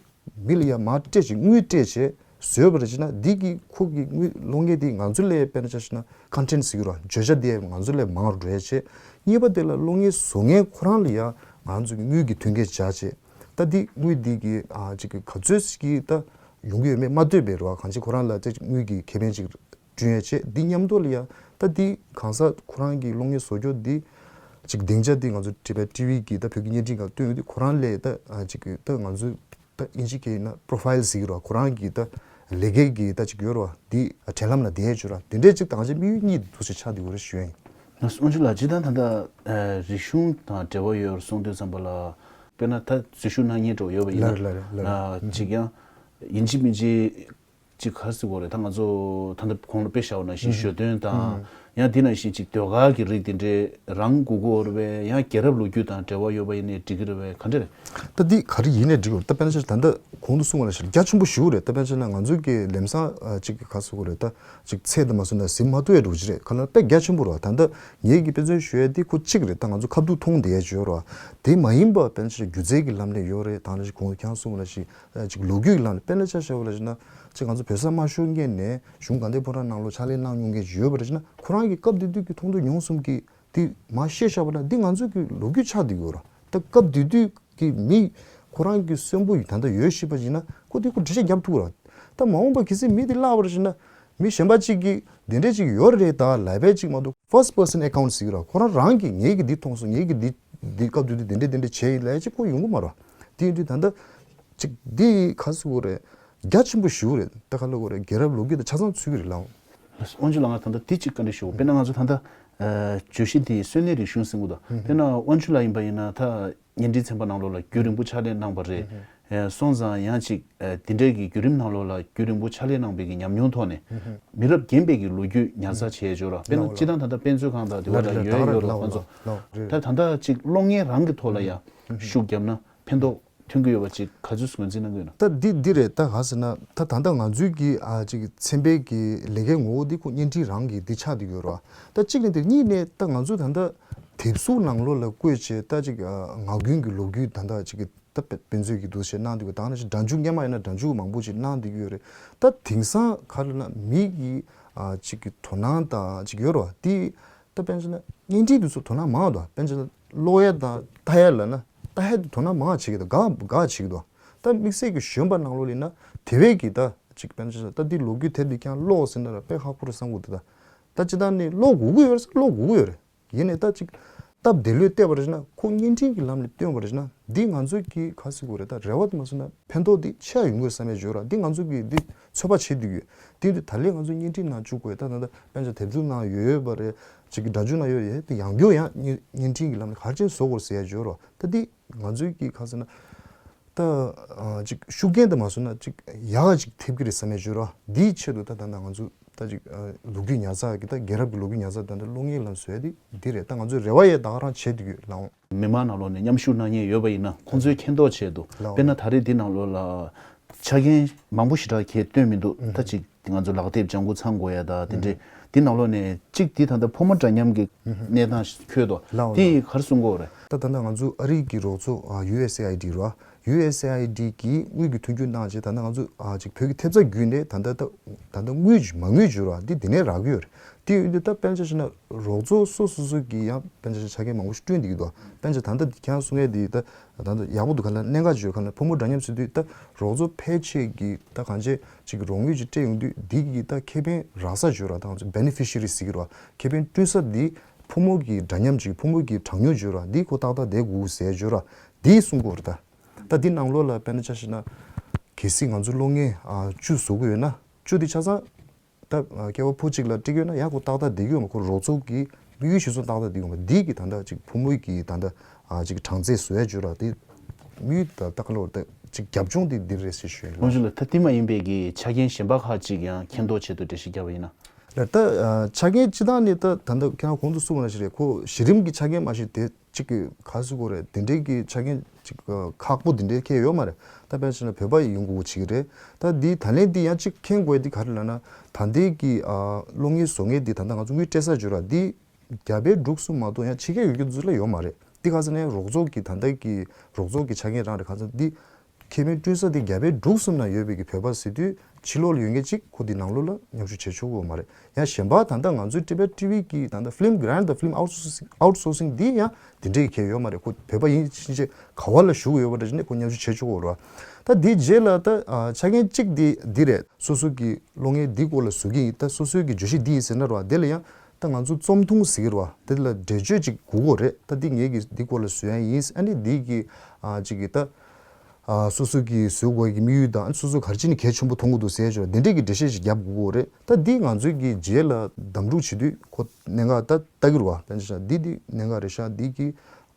མི་ལ་ཡ་མར་སྤྲད་ཅིག་དངུལ་སྤྲད་བྱས་བཟོས་པ་རེད་ཅེ་ན། འདི་གི་ཁོ་གི་དངུལ་གློག་བརྙན་འདི་ང་ཚོ་ལས་དཔེར་ན་ཆ་ཆ་ན་content ཟེར་གྱི་རེད་བ། བརྗོད་བྱ་འདི་ང་ཚོ་ལས་མང་རུ་འགྲོ་ཡས་བྱས། གཉིས་པ་དེ་ལ་གློག་བརྙན་བཟོ་མཁན་ཁོ་རང་ལ་ཡ་ང་ཚོ་གི་དངུལ་གྱི་མཐུན་རྐྱེན་སྦྱར་བྱས། ད་འདི་དངུལ་འདི་གི་ཨ་ཅིག་གི་ག་ཚོད་ཅིག་ད་ཡོང་གི་ཡོད་མེད་མ་ལྟོས་པའི་རེད་བ། གང་ཅི་ཁོ་རང་ལ་ཅིག་དངུལ་གྱི་ཁེ་ཕན་ཅིག་བསྐྲུན་ཡས་བྱས། འདི་མཉམ་དུ་ལ་ཡ་ད་འདི་གང་ཟག་ཁོ་རང་གི་གློག་བརྙན་བཟོ་རྒྱུ་འདི་ཅིག་སྡིངས་ཆ་འདི་ང་ཚོ་Tibet T V གི་ད་བོད་ཀྱི་བརྙན་འཕྲིན་ཁང་བཏོན་ཡོད་དུས་ཁོ་རང་ལས་ད་ཨ་ཅིག་གི་ད་ང་ཚོ་ད་ཨིན་ཇི་སྐད་ཡིན་ན་profile ཟེར་གྱི་རེད་བ། ཁོ་རང་གི་ད་ལས་ཀའི་གི་ད་ཅིག་ཡོད་རེད་བ། འདི་འགྲན་ལམ་ལ་བསྡད་ཡས་བྱོས་ར། འདི་འདྲའི་ཅིག་ད་གང་ཅི་དམིགས་ཡུལ་གཉིས་འདུག་ཟེར་ཆགས་བསྡད་ཡོད་རེད་ཞུ་ཡ་ཡིན། ང་ཚོ་དབང་ཕྱུག་ལགས་སྤྱིར་བཏང་ད་ལྟ་ཨ་རིག་གཞུང་དང་འབྲེལ་བ་ཡོད་རེད་གསུངས་དུས་ཙམ་པ་ལ། དཔེར་ན་ད་འཛུལ་ཞུགས་གནང་མཁན་འདྲ་བོ་ཡོད་པ་ཡིན་ན། ལགས་རེད་ལགས་རེད་ལགས་རེད། ཨ་ཅིག་ཡང་ཡིན་གཅིག་མིན་གཅིག་ཅིག་ག་རེ་ཟེར་དགོས་རེད། ད་ང་ཚོ་ད་ལྟ་གོང་ལ་དཔེ་བཞག་པ་ནང་བཞིན་ཞོ་སྟོན་དང་། ཡང་དེ་ནང་བཞིན་ཅིག་ཟློས་གར་གྱི་རིགས་དེ་འདྲའི་རང་དགོས་ཀྱི་ཡོད་རེད་པས། ཡང་རྒྱལ་རབས་ལོ་རྒྱུས་དང་འབྲེལ་བ་ཡོད་པ་ཡིན་ནའི་འགྲིག་གི་རེད་པས། ག་འདྲ་རེད། ད་འདི་ག་རེ་ཡིན་ནའི་འགྲིག་གི་རེད། ད་དཔེར་ན་ཆ་ད་ལྟ་གོང་དུ་གསུངས་པ་ནང་བཞིན་རྒྱ་ཆེན་པོ་ཞིག་རེད། ད་དཔེར་ན་ཆ་ན་ང་ཚོའི་གི་ལམ་སང་ཨ་ཅིག་ག་རེ་ཟེར་དགོས་རེད། ད་ཅིག་ཚད་དུ་མ་སོང་ན་ཟིན་མ་ཐུབ་ཡ་འདྲ་བོ་ཅིག་རེད། ག་ལ་དཔེ་རྒྱ་ཆེན་པོ་རེད། ད་ལྟ་ངེད་ཀྱིས་དཔེ་མཚོན་ཞུ་ཡ་དེ་ཁོ་གཅིག་རེད། ད་ང་ཚོ་ཁ་ཐུག་མཐོང་བསྡད་ཡ་ཅིག་ཡོད་རེད། དེ་མ་ཡིན་པ་དཔེར་ན་ཆ་སྒྱུ་རྩལ་གྱི་ལམ་ནས་ཡོད་རེད། ད་ནང་བཞིན་གོང་དུ་ཁྱེད་རང་གསུངས་པ་ནང་བཞིན་ཨ་ཅིག་ལོ་རྒྱུས་ཀྱི་ལམ་ནས། དཔེར་ན་ཆ་བཞག་པ་ལ་བྱས་ན་ཅིག་ང་ཚོ་བོད་ས་མ་ཤོར་སྔོན་ནས་གཞུང་དགའ་ལྡན་ཕོ་བྲང་ནང་ལོགས་ཕྱག་ལས་གནང་མྱོང་མཁན་ཅིག་ཡོད་པ་རེད་བྱས་ན། ཁོ་རང་གི་སྐབས་དེ་དུས་ཀྱི་མཐོང་ཐོས་མྱོང་གསུམ་གྱི་དེ་མར་བཤད་བཞག་པ་ན་འདི་ང་ཚོ་གི་ལོ་རྒྱུས་ཆགས་བསྡད་ཡོད་རེད། ད་སྐབས་དེ་དུས་ཀྱི་མི་ཁོ་རང་གི་གསོན་པོ་ད་ལྟ་ཡོད་ཤེས་པ་ཡིན་ན་ཁོ་དེ་ཁོ་འགྲེལ་བཤད་རྒྱབ་ཐུབ་ར། ད་མ་འོངས་པ་གལ་སྲིད་མི་དེ་བརླག་པ་རེད་ཟེར་ན་མི་གཞན་པ་གཅིག་གིས་དེ་འདྲས་ཅིག་ཡོད་རེད་ད་ལབ་པ་ཅིག་མ་གཏོགས་first person account ཟེར་གྱི་ར། ཁོ་རང་རང་གིས་ངེད་ཀྱིས་འདི་མཐོང་སོང་། ངེད་ཀྱིས་འདི་འདི་སྐབས་དེ་དུས་དེ་འདྲས་དེ་འདྲས་བྱས་ཡིན་ལབ་ཡ་ཅིག་ཁོ་ཡོང་གི་མ་རེད། དེ་ཡིན་དུས་ད་ལྟ་ཅིག་འདི་ག་ཟེར་དགོས་རེད། རྒྱ་ཆེན་པོ་ཞེ་པོ་རེད། ད་ག་ལབ་དགོས་རེད། རྒྱལ་རབས་ལོ་རྒྱུས་དང་ཆ་ཚང་ཚུད་ཀྱི་རེད་ལགས། དབང་ཕྱུག་ལགས་ང་ད་ལྟ་འདི་གཅིག་བཀའ་འདྲི་ཞུ། དཔེར་ན་ང་ཚོ་ད་ལྟ་ཨ་བརྗོད་གཞི་འདི་སོན་གནས་རིག་གཞུང་ཟེར་གྱི་འདུག་དཔེར་ན་དབང་ཕྱུག་ལགས་ཡིན་པ་ཡིན་ན་ད་བརྙན་འཕྲིན་ཚན་པ་ནང་ལོགས་ལ་རྒྱུན་རིང་པོ་ཕྱག་ལས་གནང་བ་རེད། ཨ་སོང་ཙང་ཡང་ཅིག་ཨ་འདི་འདྲའི་གི་བརྒྱུད་རིམ་ནང་ལོགས་ལ་རྒྱུན་རིང་པོ་ཕྱག་ལས་གནང་བའི་གི་ཉམས་མྱོང་ཐོག་ནས་མི་རབས་རྒན་པའི་གི་ལོ་རྒྱུས་ཉར་ཚགས་བྱས་ཡོད་ར། དཔེར་ན་སྤྱིར་བཏང་ད་ལྟ་དཔེ་མཛོད་ཁང་དང་དེ་བ་ལ་ཡོད་ཡོད་ར་ཁོང་ཚོ། ད་ད་ལྟ་ཅིག་གློག་བརྙན་རང་གི་ཐོག་ལ་ཡང་ཤུགས་བརྒྱབ་ན་ཕན་ཐོགས་ཐོན་གྱི་ཡོད་པ་ཅིག་ག་ཚོད་ངོས་འཛིན་གནང་གི་ཡོད་ན། ད་འདི་འདི་རེད། ད་ག་ཟེར་ན་ད་ད་ལྟ་ང་ཚོའི་གི་ཨ་ཅིག་ཚན་པའི་གི་ལས་ཀའི་ངོ་བོ་འདི་ཁོ་བརྙན་འཕྲིན་རང་གི་འདི་ཆགས་བསྡད་ཡོད་རེད་བ། ད་གཅིག་ནས་དེ་གཉིས་ནས་ད་ང་ཚོ་ད་ལྟ་དེབ་གཟུགས་ནང་ལོགས་ལ་བཀོད་བྱས་ད་ཅིག་ཨ་ངག་རྒྱུན་གྱི་ལོ་རྒྱུས་ད་ལྟ་ཅིག་གི་ད་དཔེ་དཔེ་མཛོད་ཀྱི་འདུག་བྱས་གནང་བསྡད་ཡོད། ད་ནང་བཞིན་སྒྲ་འཇུག་སྔོན་མ་ཡིན་ན་སྒྲ་འཇུག་མང་པོ་ཅིག་གནང་བསྡད་ཀྱི་ཡོད་རེད། ད་དེང་སང་ག་རེ་ལབ་ན་མི་གི་ཨ་ཅིག་གི་དོ་སྣང་དང་ཅིག་ཡོད་རེད་བ། དེ་ད་དཔེར་ན་བརྙན་འཕྲིན་དེ་ཚོ་དོ་སྣང་མང་བ་འདུག་དཔེར་ན་ཀློག་ཡ་དང་ལྟ་ཡ་ལབ་ན་ལྟ་ཡ་དེ་དོ་སྣང་མང་བ་བྱེད་ཀྱི་འདུག་དགའ་དགའ་བྱེད་ཀྱི་འདུག་ད་དམིགས་བསལ་གྱི་གཞོན་པ་ནང་ལོགས་ལ་ཡིན་ན་དེ་བས་ཀྱི་ད་ཅིག་དཔེར་ན་ད་འདི་ལོ་རྒྱུས་དེབ་འདི་རྐྱང་ཀློག་ཟེར་ན་ར་དཔེ་ཁག་པོ་རེད་བསམ་གྱི་འདུག་ད་ ད་སྤྱིར་བཏང་ནི་ཀློག་དགོས་ཀྱི་ཡོད་རེད་ཟེར། ཀློག་དགོས་ཀྱི་ཡོད་རེད། ཡིན་ནའི་ད་ཅིག་སྟབས་བདེ་ལོས་བལྟས་པ་རེད་ན། ཁོ་བརྙན་འཕྲིན་གྱི་ལམ་ནས་བཏོན་པ་རེད་ན། འདི་ང་ཚོས་ཀྱི་ག་ཟེར་དགོས་རེད། ད་རེ་བ་དེ་མ་བཟུང་ན་ཕན་ཐོགས་དེ་ཆེ་ཡོང་གི་རེད་བསམ་ཡས་ཡོད་ར། འདི་ང་ཚོ་གི་འདི་ཚོད་དཔག་བྱེད་འདོད་ཡོད། དེ་འདི་ད་ལན་ང་ཚོ་བརྙན་འཕྲིན་ནང་བཅུག་དགོས། ད་ད་ད་དཔེ་ཆ་དེབ་གཟུགས་ནང་ཡོད་ཡོད་པ་རེད། ཅིག་གི་སྒྲ་འཇུག་ནང་ཡོད་ཡོད། དེ་ཡང་བསྐྱར་ཡང་བརྙན་བརྙན་འཕྲིན་གྱི་ལམ་ནས་ག་རེ་བྱས་ནས་བཟོ་དགོས་རེད་ཟེར་ཡས་ཡོད་ར། ད་འདི་ང་ཚོའི་གི་ག་ཟེར་ན། ད་ཨ་ཅིག་ཤུགས་རྐྱེན་དེ་མ་བཟུང་ན་ཅིག་ཡག་ཅིག་ཐེབས་ཀྱི་རེད་བསམ་ཡས་ཡོད་ར། འདིའི་ཆེད་དུ་ད་ད་ད་ང་ཚོ་ད་ཅིག་ཨ་ལོ་རྒྱུས་ཉར་ཚགས་ཀྱི། ད་རྒྱལ་རབས་ཀྱི་ལོ་རྒྱུས་ཉར་ཚགས། ད་ད་གློག་བརྙན་ལམ་བཟོ་ཡས་དེ་འདི་རེད། ད་ང་ཚོའི་རེ་བ་ཡས་ད་ག་རང་བྱེད་འདོད་ཡོད་ལགས། མི་མང་ནང་ལོགས་ནས་མཉམ་ཞུགས་གནང་མཁན་ཡོད་པ་ཡིན་ན། ཁོང་ཚོའི་མཁྱེན་རྟོགས་ཆེད་དུ། ལགས། དཔེར་ན་ད་རེས་འདི་ནང་ལོགས་ལ་ཆ་རྐྱེན་མང་པོ་ཞེ་དྲག་གས་བཏོན་མི་འདུག། ད་ཅིག་ང་ཚོ་ལག་དེབ་ལྗང་གུ་ཚང་དགོས་ཡ་ད་དེ་འདྲས། འདི་ནང་ལོགས་ནས་གཅིག་འདི་ད་ལྟ་ཕོ་མོ་འདྲ་མཉམ་གྱི་གནས་སྟངས་འཁོད་དོ། ལགས། འདི་ག་རེ་གསུང་གི་ཡོད་རེད། ད་ད་ལྟ་ང་ཚོ་ཨ་རི་གི་རོགས་ཚོགས་ཨ་ཡུ་ཨེས་ཨེ་ཨའི་ཌི་ར། ཡུ་ཨེས་ཨེ་ཨའི་ཌི་གིས་དངུལ་གྱི་མཐུན་འགྱུར་གནང་བྱས། ད་ལྟ་ང་ཚོ་ཨ་ཅིག་བོད་ཀྱི་ཐེབས་རྩ་བརྒྱུད་ནས་ད་ལྟ་ད་ད་ལྟ་དངུལ་མ་དངུལ་བྱུང་ར། འདི་དེ་ནས་རག་གི་ཡོད་རེད། དེ་ཡོད་དུས་ད་དཔེར་ན་ཆ་བཞག་ན་རོགས་ཚོགས་སོ་སོ་སོ་གིས་ཡང་དཔེར་ན་ཆ་བཞག་ཆ་རྐྱེན་མང་པོ་ཞིག་བསྐྲུན་བསྡད་ཀྱི་འདུག། དཔེར་ན་ཆ་ད་ལྟ་ཁྱེད་རང་གསུང་མཁན་དེ་ད་ད་ལྟ་ཡག་པོ་འདུག། ག་ལ་གནད་འགག་ཅིག་ཡོད། ག་ལ་ཕོ་མོ་འདྲ་མཉམ་ཟེར་དུས་ད་རོགས་ཚོགས་ཕལ་ཆེར་གྱིས་ད་གང་ཅི་ཅིག་རོགས་དངུལ་ཅིག་སྤྲད་ཡོང་དུས་འདི་གི་ད་ཁེ་ཕན་རག་ས་ཅིག་ཡོད་ར། ད་ང་ཚོ་བེ་ནེ་ཕི་ཤི་རི་ཟེར་གྱི་རེད་བ། ཁེ་ཕན་བསྐྲུན་ས་འདི་ཕོ་མོ་གི་འདྲ་མཉམ་ཅིག། ཕོ་མོ་གི་གྲངས་ཉུང་ཅིག་ཡོད་ར། འདི་ཁོ་ཏག་ཏག་བསྡད་དགོས་ཟེར་ཅིག་ཡོད་ར། འདི་གསུང་གི་ཡོད་རེད། ད་ད་འདི་ནང་ལོགས་ལ་དཔེར་ན་ཆ་བཞག་ན་གལ་སྲིད་ང་ཚོ་གློག་བརྙན་ཨ་བཅུ་བཟོ་གི་ཡོད་ན། བཅུ་འདི་ཆ་ཚང་ད་ཨ་སྐྱེ་བ་ཕོ་གཅིག་ལ་སྤྲད་ཀྱི་ཡོད་ན་ཡང་ཁོ་ཏག་ཏག་བསྡད་ཀྱི་ཡོད་མ། ཁོ་རོགས་ཚོགས་ཀྱི་དམིགས་ཡུལ་གཞིར་བཟུང་ཏག་ཏག་བསྡད་ཀྱི་ཡོད་མ། འདི་གི་ད་ལྟ་ཅིག་ཕོ་མོ་གི་ད་ལྟ་ཨ་ཅིག་གྲངས་ཚད་བཟོ་ཡ་ཅིག་ཡོད་ར། དེ་དམིགས་ཡུལ་ད་ལྟ་ག་ལོར་ད་ཅིག་རྒྱབ་ལྗོངས་དེ་འདི་རེད་ཟེར་ཞུ་ཡ་ཡིན། དབང་ཕྱུག་ལགས། ད་དེ་མ་ཡིན་པའི་གི་ཆ་རྐྱེན་གཞན་པ་ཁག་ཅིག་ཡང་མཁྱེན་རྟོགས་ཆེད་དུ་འགྲེལ་བཤད་བརྒྱབ་པ་ཡིན་ན། ལགས། ད་ཨ་ཆ་རྐྱེན་སྤྱིར་བཏང་ནི་ད་ད་ལྟ་ཁྱེད་རང་གོང་དུ་གསུངས་པ་ནང་བཞིན་རེད། ཁོ་གཞི་རིམ་གྱི་ཆ་རྐྱེན་མ་གཞི་དེ་གཅིག་གི་ག་ཟེར་དགོས་རེད། དེ་འདྲའི་གི་ཆ་རྐྱེན་ཅིག་ཁག་པོ་དེ་འདྲའི་ཁྱད་ཡོད་མ་རེད། ད་དཔེར་ན་ཆ་བཞག་ན་བོད་པ་ཡིན་དགོས་ཀྱི་རེད། ད་འདི་ད་ལན་འདི་ཡང་གཅིག་མཁྱེན་དགོས་ཡ་འདི་ག་རེ་ལབ་ན། ད་ལྟའི་གི་ཨ་གློག་བརྙན་བཟོ་མཁན་འདི་ད་ལྟ་ང་ཚོ་དངུལ་སྤྲད་ས་ཅིག་ཡོད་ར། འདི་རྒྱ་བལ་འབྲུག་གསུམ་མ་གཏོགས་ཡང་ཕྱི་རྒྱལ་ཡུལ་གྲུ་ཚོ་ལ་ཡོད་མ་རེད། འདི་ག་ཟེར་ན་ཡང་རོགས་ཚོགས་ཀྱི་ད་ལྟ་གི་རོགས་ཚོགས་ཀྱི་ཆ་རྐྱེན་རང་རེད། ག་ཟེར་ན་འདི་ཁེ་ཕན་བསྐྲུན་ས་དེ་རྒྱ་བལ་འབྲུག་གསུམ་ན་ཡོད་པའི་གི་བོད་པ་ཟེར་དུས་ཕྱི་ལོགས་ལ་ཡོད་མཁན་ཅིག་ཁོ་འདི་ནང་ལོགས་ལ་མཉམ་ཞུགས་བྱེད་ཆོག་གི་ཡོད་མ་རེད། ཡང་གཞན་པ་ད་ལྟ་ང་ཚོའི་ཊི་བེཊ་ཊི་ཝི་གི་ད་ལྟ་ཕི་ལིམ་གྷི་རེན་ཊི་དང་ཕི་ལིམ་ཨའུཊ་སོར་སིང་། ཨའུཊ་སོར་སིང་འདི་ཡང་དེ་འདྲའི་གི་ཁྱད་ཡོད་མ་རེད། ཁོ་བོད་པ་ཡིན་ཕྱིན་ཆད་ག་བ་ལ་བཞུགས་ཡོད་པ་འདྲ་ཞིག་ནས་ཁོ་མཉམ་ཞུགས་བྱེད་ཆོག་གི་ཡོད་རེད་བ། ད་འདི་རྗེས་ལ་ད་ཨ་ཆ་རྐྱེན་གཅིག་འདི་འདི་རེད། སོ་སོ་གི་གློག་བརྙན་འདི་སྐོར་ལ་བཟོ་གི་ཡིན། ད་སོ་སོའི་གི་བརྗོད་གཞི་འདི་ཡིན་ཟེར་ན་རེད་བ། དེ་ལ་ཡང་ད་ང་ཚོ་རྩོམ་ཐུང་ཟེར་གི་རེད་བ། དེ་ལ་འགྲེལ་བརྗོད་ཅིག་དགོས་ཀྱི་ཡོད་རེད། ད་འདི་ངེད་ཀྱིས་འདི་སྐོར་ལ་བཟོ་ཡ་ཡིན། ཨ་ནི་འདི་གི་ཨ་ཅིག་གི་ད་ཨ་སོ་སོ་གི་བཟོ་དགོས་ཀྱི་དམིགས་ཡུལ་དང་། ཨ་ནི་སོ་སོ་ག་རེ་བྱས་ནས་གལ་ཆེན་པོ་མཐོང་གི་འདུག་ཟེར་ཡ་ཅིག་ཡོད་རེད། དེ་འདྲས་ཀྱི་འགྲེལ་བཤད་ཅིག་རྒྱབ་དགོས་ཀྱི་ཡོད་རེད། ད་འདི་ང་ཚོའི་གི་རྗེས་ལ་གདམ་འཁྲུག་བྱེད་དུས་ཁོ་གནད་འགག་ད་ལྟ་གི་རེད་བ། དཔེར་ན་ཆ་བཞག་ན་འདི་འདི་གནད་འགག་རེད་ཤག། འདི་གི་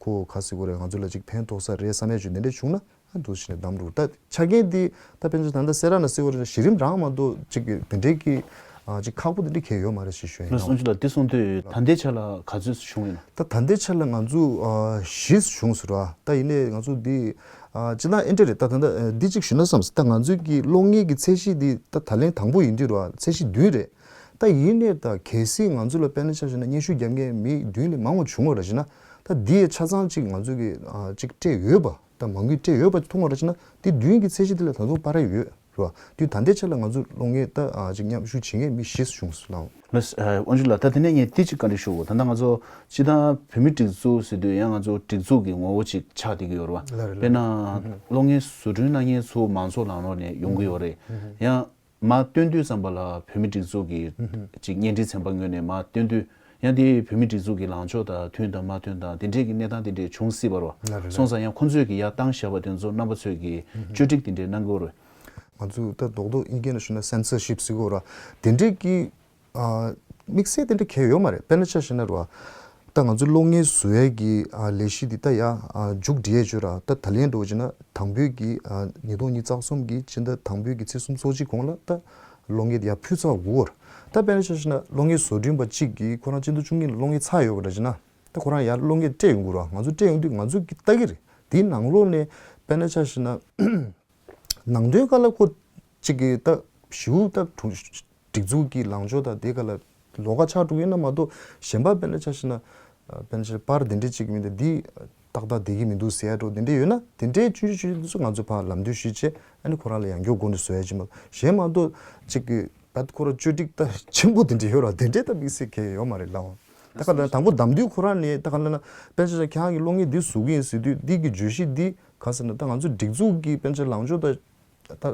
ཁོ་ག་ཟེར་དགོས་རེད། ང་ཚོ་ལ་ཅིག་ཕན་ཐོགས་ས་རེད་བསམ་ཡ་ཅིག་དེ་འདྲས་བྱུང་ན། ཨ་འདུག་བྱས་ནས་གདམ་འཁྲུག། ད་ཆ་རྐྱེན་འདི་ད་དཔེར་ན་ད་ལྟ་སེ་ར་ན་ཟེར་བ་རེད། གཞི་རིམ་རང་མ་གཏོགས་ཅིག་གི་དེ་འདྲའི་གི་ཨ་ཅིག་ཁག་པོ་དེ་འདྲ་གང་ཡང་ཡོད་མ་རེད་ཞེས་ཞུ་ཡ་ཡིན། ལགས། དབང་ཕྱུག་ལགས། འདི་གསུང་དུས་ད་ལྟའི་ཆ་ལ་ག་ཚོད་བྱུང་ཡོད་ན། ད་ད་ལྟའི་ཆ་ལ་ང་ཚོ་ཨ་བཞི་བྱུང་ཟེར་བ། ད་ཡིན་ནའི་ང་ཚོ་འདི་ཨ་སྤྱིར་བཏང་ཨེ་འདྲ་རེད། ད་ད་ལྟ་ཨ་འདི་གཅིག་ཞུ་ན་བསམ་སོང་། ད་ང་ཚོའི་གི་གློག་བརྙན་གི་ཚད་གཞི་འདི་ད་ད་ལན་དང་པོ་ཡིན་དུས་རེད་བ། ཚད་གཞི་བདུན་རེད། ད་ཡིན་ནའི་ད་གལ་སྲིད་ང་ཚོ་ལ་དཔེར་ན་ཆ་བཞག་ན་སྙན་ཞུ་རྒྱབ་མཁན་མི་བདུན་ལས་མང་བ་བྱུང་བ་རེད་ཟེར་ན། ད་འདི་ཆ་ཚང་གཅིག་ང་ཚོ་གི་ཨ་ཅིག་སྤྲད་ཡོད་པ། ད་མ་དངུལ་སྤྲད་ཡོད་པ་མཐོང་བ་རེད་ཟེར་ན། དེ་བདུན་གྱི་ཚད་གཞི་དེ་ལས་ད་དུང་བར་ཡོད་རེད་བ། དུས་ད་ལྟའི་ཆ་ལ་ང་ཚོ་གློག་བརྙན་ད་ཨ་ཅིག་མཉམ་ཞུགས་བྱེད་མཁན་མི་བཞི་བྱུང་སོང་ལགས། ལགས། ཨ་དབང་ཕྱུག་ལགས། ད་དེ་ནས་ངས་ཏི་ཅིག་བཀའ་འདྲི་ཞུ་དགོས། ད་ལྟ་ང་ཚོ་སྤྱིར་བཏང་བོད་མི་སྒྲིག་འཛུགས་ཟེར་དུས་ཡང་ང་ཚོ་སྒྲིག་འཛུགས་ཀྱི་ངོ་བོ་ཅིག་ཆགས་བསྡད་ཀྱི་ཡོད་རེད་བ། ལགས་རེད། དཔེར་ན་ཨུ་ཧུམ། གློག་བརྙན་བཟོ་སྐྲུན་གནང་མཁན་ཚོ་མང་ཚོགས་ནང་ལོགས་ནས་ཡོང་གི་ཡོད་རེད། ཨུ་ཧུམ། ཡང་མར་སྟོན་དུས་ཙམ་པ་ལ་བོད་མི་སྒྲིག་འཛུགས་ཀྱི་ཅིག་བརྙན་འཕྲིན་ཚན་པ་ངོས་ནས་མར་སྟོན་དུས། ཡང་དེ་བོད་མི་སྒྲིག་འཛུགས་ཀྱི་ལངས་ཕྱོགས་དང་མཐུན་དང་མ་མཐུན་དང་དེ་འདྲས་ཀྱི་གནས་སྟངས་དེ་འདྲས་བྱུང་སྲིད་པ་རེད་བ། ལགས་རེད། སོང་ཙང་ཡང་ཁོང་ཚོས་ཀྱི་ཡར་བཏང་བཞག་པ་དེ་ཚོ་རྣམ་པ་ཚོས་ཀྱི་བཅོས་སྒྲིག་དེ་འདྲས་གནང་དགོས་རེད། ང་ཚོས་ད་རྡོག་རྡོག་དབྱིན་སྐད་ནང་ཞུས་ན་སེན་སར་ཤིབ་ཟེར་གྱི་ཡོད་རེད་བ། དེ་འདྲས་ཀྱི་ཨ་དམིགས་བསལ་དེ་འདྲ་གང་ཡང་ཡོད་མ་རེད། དཔེར་ན་ཆ་བཞག་ན་རེད་བ། ད་ང་ཚོའི་གློག་བརྙན་བཟོ་ཡས་ཀྱི་ཨ་ལས་གཞི་འདི་ད་ཡར་ཨ་མཇུག་སྒྲིལ་ཡས་བྱས་ར། ད་ད་ལན་འགྲོ་བྱས་ན་དང་པོའི་གི་ཨ་ཉིས་སྟོང་ཉི་ཤུ་རྩ་གསུམ་གྱི་སྤྱི་ཟླ་དང་པོའི་གི་ཚེས་སུམ་ཅུ་སོ་གཅིག་གོང་ལ་ད་གློག་བརྙན་དེ་ཡར་ཕུལ་ཚར་དགོས་རེད། ད་དཔེར་ན་ཆ་བཞག་ན་གློག་བརྙན་བཟོ་སྐྲུན་པ་གཅིག་གིས་ཁོ་རང་སྤྱི་ཟླ་བཅུ་གཉིས་ལ་གློག་བརྙན་ཚར་ཡོད་པ་འདྲ་བྱས་ན། ད་ཁོ་རང་ཡར་གློག་བརྙན་སྤྲད་ཡོང་དགོས་ར། ང་ཚོ་སྤྲད་ཡོང་དུས་ང་ཚོ་གི་ལྟ་གི་རེད། དེའི་ནང་ལོགས་ནས་དཔེར་ན་ཆ་བཞག་ན། ནང་དོན་སྒང་ལ་ཁོ་གཅིག་གིས་ད་ཞེ་པོ་ད་གྲུང་། སྒྲིག་འཛུགས་ཀྱི་ལངས་ཕྱོགས་དང་དེ་སྒང་ལ་ལོགས་ཀ་ཆགས་འགྲོ་གི་ཡོད་ན་མ་གཏོགས། གཞན་པ་དཔེར་ན་ཆ་བཞག་ན། དཔེར་ན་ཆ་བཞག་ན་པར་དེ་འདྲས་གཅིག་མིན་ད་འདི་ཏག་ཏག་བསྡད་ཀྱི་མི་འདུག་ཟེར་ཡ་འདྲ་བོ་དེ་འདྲས་ཡོད་ན། དེ་འདྲའི་ཆུང་ཆུང་ཆུང་ཆུང་ཚོ་ང་ཚོ་ཕར་ལམ་སྟོན་ཞུས་བྱས། ཨ་ནི་ཁོ་རང་ལ་ཡང་བསྐྱར་འགོ་ནས་བཟོ་ཡ་ཅིག་མ་གཏོགས། གཞན་མ་གཏོགས་གཅིག་གིས་ད་ཁོ་རང་བཅོས་སྒྲིག་ད་ཆེན་པོ་དེ་འདྲས་ཡོད་ར། དེ་འདྲས་ད་དམིགས་བསལ་གང་ཡང་ཡོད་མ་རེད་ལགས། ད་ག་ལ་དང་པོ་གདམ་དུས་ཁོ་རང་ནས་ད་ག་ལ་ན་དཔེར་ན་ཆ་བཞག་ན་ཁྱེད་རང་གི་གློག་བརྙན་འདི་བཟོ་གི་ཡིན་ཟེར་དུས། འདི་གི་བརྗོད་གཞི་འདི་ག་ཟེར་ན། ད་ང་ཚོ་སྒྲིག་འཛུགས་ཀྱི་དཔེར་ན་ཆ་ལངས་ཕྱོགས་ད། ད་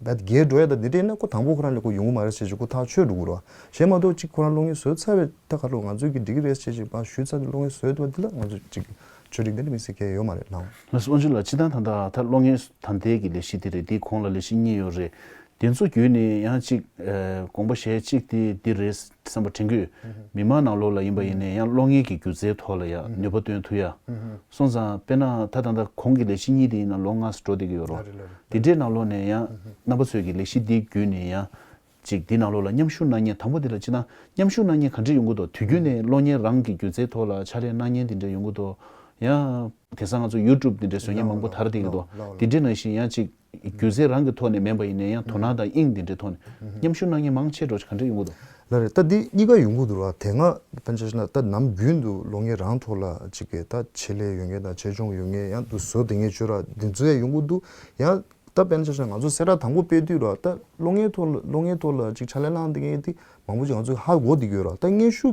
རྦད་རྒྱས་འགྲོ་ཡ་ད་འདི་འདྲ་ཡིན་ན་ཁོ་དང་པོ་ཁོ་རང་ལ་ཁོ་ཡོང་གི་མ་རེད་ཟེར་ཞིག་ཁོ་ཐག་ཆོད་འགྲོ་གི་རེད་བ། གཞན་མ་གཏོགས་ཅིག་ཁོ་རང་གློག་བརྙན་བཟོས་ཚར་བའི་ད་ག་ལོ་ང་ཚོས་ཀྱི་འགྲིག་གི་རེད་ཟེར་ཞིག་པ་ཞུས་ཚར་ཏེ་གློག་བརྙན་བཟོས་འདུག་བ་འདི་ལ་ང་ཚོས་ཅིག་ཆོས་རིག་འདི་འདྲ་མི་སྲིད་མཁན་ཡོད་མ་རེད་ལགས། ལགས་སོ། དབང་ཕྱུག་ལགས། སྤྱིར་བཏང་ད་ལྟ་ད་གློག་བརྙན་ད་ལྟའི་གི་ལས་གཞི་འདི་རེད། འདིའི་གོང་ལ་ལས་གཞི་གཉིས་ཡོད་རེད། དེ་ཚོ་བརྒྱུད་ནས་ཡང་ཅིག་ཨ་དགོངས་པ་བཞེས་གཅིག་དེ་འདི་རེད་བསམ་པ་དྲན་གྱི་ཡོད། མི་མང་ནང་ལོགས་ལ་ཡིན་པ་ཡིན་ནའི་ཡང་གློག་བརྙན་གྱི་སྒྱུ་རྩལ་ཐོག་ལ་ཡང་ནུས་པ་བཏོན་ཐུབ་ཡ། སོང་ཙང་དཔེར་ན་ད་ད་ལྟ་གོང་གི་ལས་གཞི་གཉིས་དེ་ཡིན་ན་ལོ་ལྔ་ཙམ་འགྲོ་བསྡད་ཀྱི་ཡོད་རེད་བ། དེ་འདྲའི་ནང་ལོགས་ནས་ཡང་རྣམ་པ་ཚོས་ཀྱི་ལས་གཞི་འདི་བརྒྱུད་ནས་ཡང་ཅིག་འདི་ནང་ལོགས་ལ་མཉམ་ཞུགས་གནང་མཁན་དང་པོ་དེ་ལ་ཅི་ན་མཉམ་ཞུགས་གནང་མཁན་ག་འདྲ་ཡོང་གི་འདུག་དུས་རྒྱུན་ནས་གློག་བརྙན་རང་གི་སྒྱུ་རྩལ་ཐོག་ལ་ཕྱག་ལས་གནང་མཁན་དེ་འདྲ་ཡོང་གི་འདུག་ཡང་དེང་སང་ང་ཚོ་ཡུ་ཊུབ་འདི་འདྲའི་བཟོ་མཁན་མང་པོ་དར་བསྡད་ཀྱི་འདུག་ལགས་ལགས། དེ་འདྲའི་ནང་བཞིན་ཡང་ཅིག་སྒྱུ་རྩལ་རང་གི་ཐོག་ནས་མིན་པ་ཡིན་ནའི་ཡང་དོ་སྣང་དང་དབྱིངས་དེ་འདྲའི་ཐོག་ནས་མཉམ་ཞུགས་གནང་མཁན་མང་ཆེ་འགྲོ་ག་འདྲ་ཡོང་གི་འདུག་ལགས་རེད། ད་འདི་གཉིས་ཀ་ཡོང་གི་འདུག་ར། དེ་སྔ་དཔེར་ན་ཆ་བཞག་ན་ད་ནམ་རྒྱུན་དུ་གློག་བརྙན་རང་ཐོག་ལ་ཅིག་གི་ད་ཆེད་ལས་ཡོད་མཁན་དང་ཆེད་སྦྱོང་ཡོད་མཁན་ཡང་དུ་བཟོ་བསྡད་མཁན་བྱོས་ར་འདི་ཚོ་ཡང་ཡོང་གི་འདུག་ཡང་ད་དཔེར་ན་ཆ་བཞག་ན་ང་ཚོ་གསལ་བསྒྲགས་དང་པོ་སྤེལ་དུས་ར་ད་གློག་བརྙན་ཐོག་ལ་གློག་བརྙན་ཐོག་ལ་ཅིག་ཕྱག་ལས་གནང་བསྡད་མཁན་དེ་མང་པོ་ཅིག་ང་ཚོས་ཧ་གོ་བསྡད་ཀྱི་ཡོད་ར། ད་སྙན་ཞུ་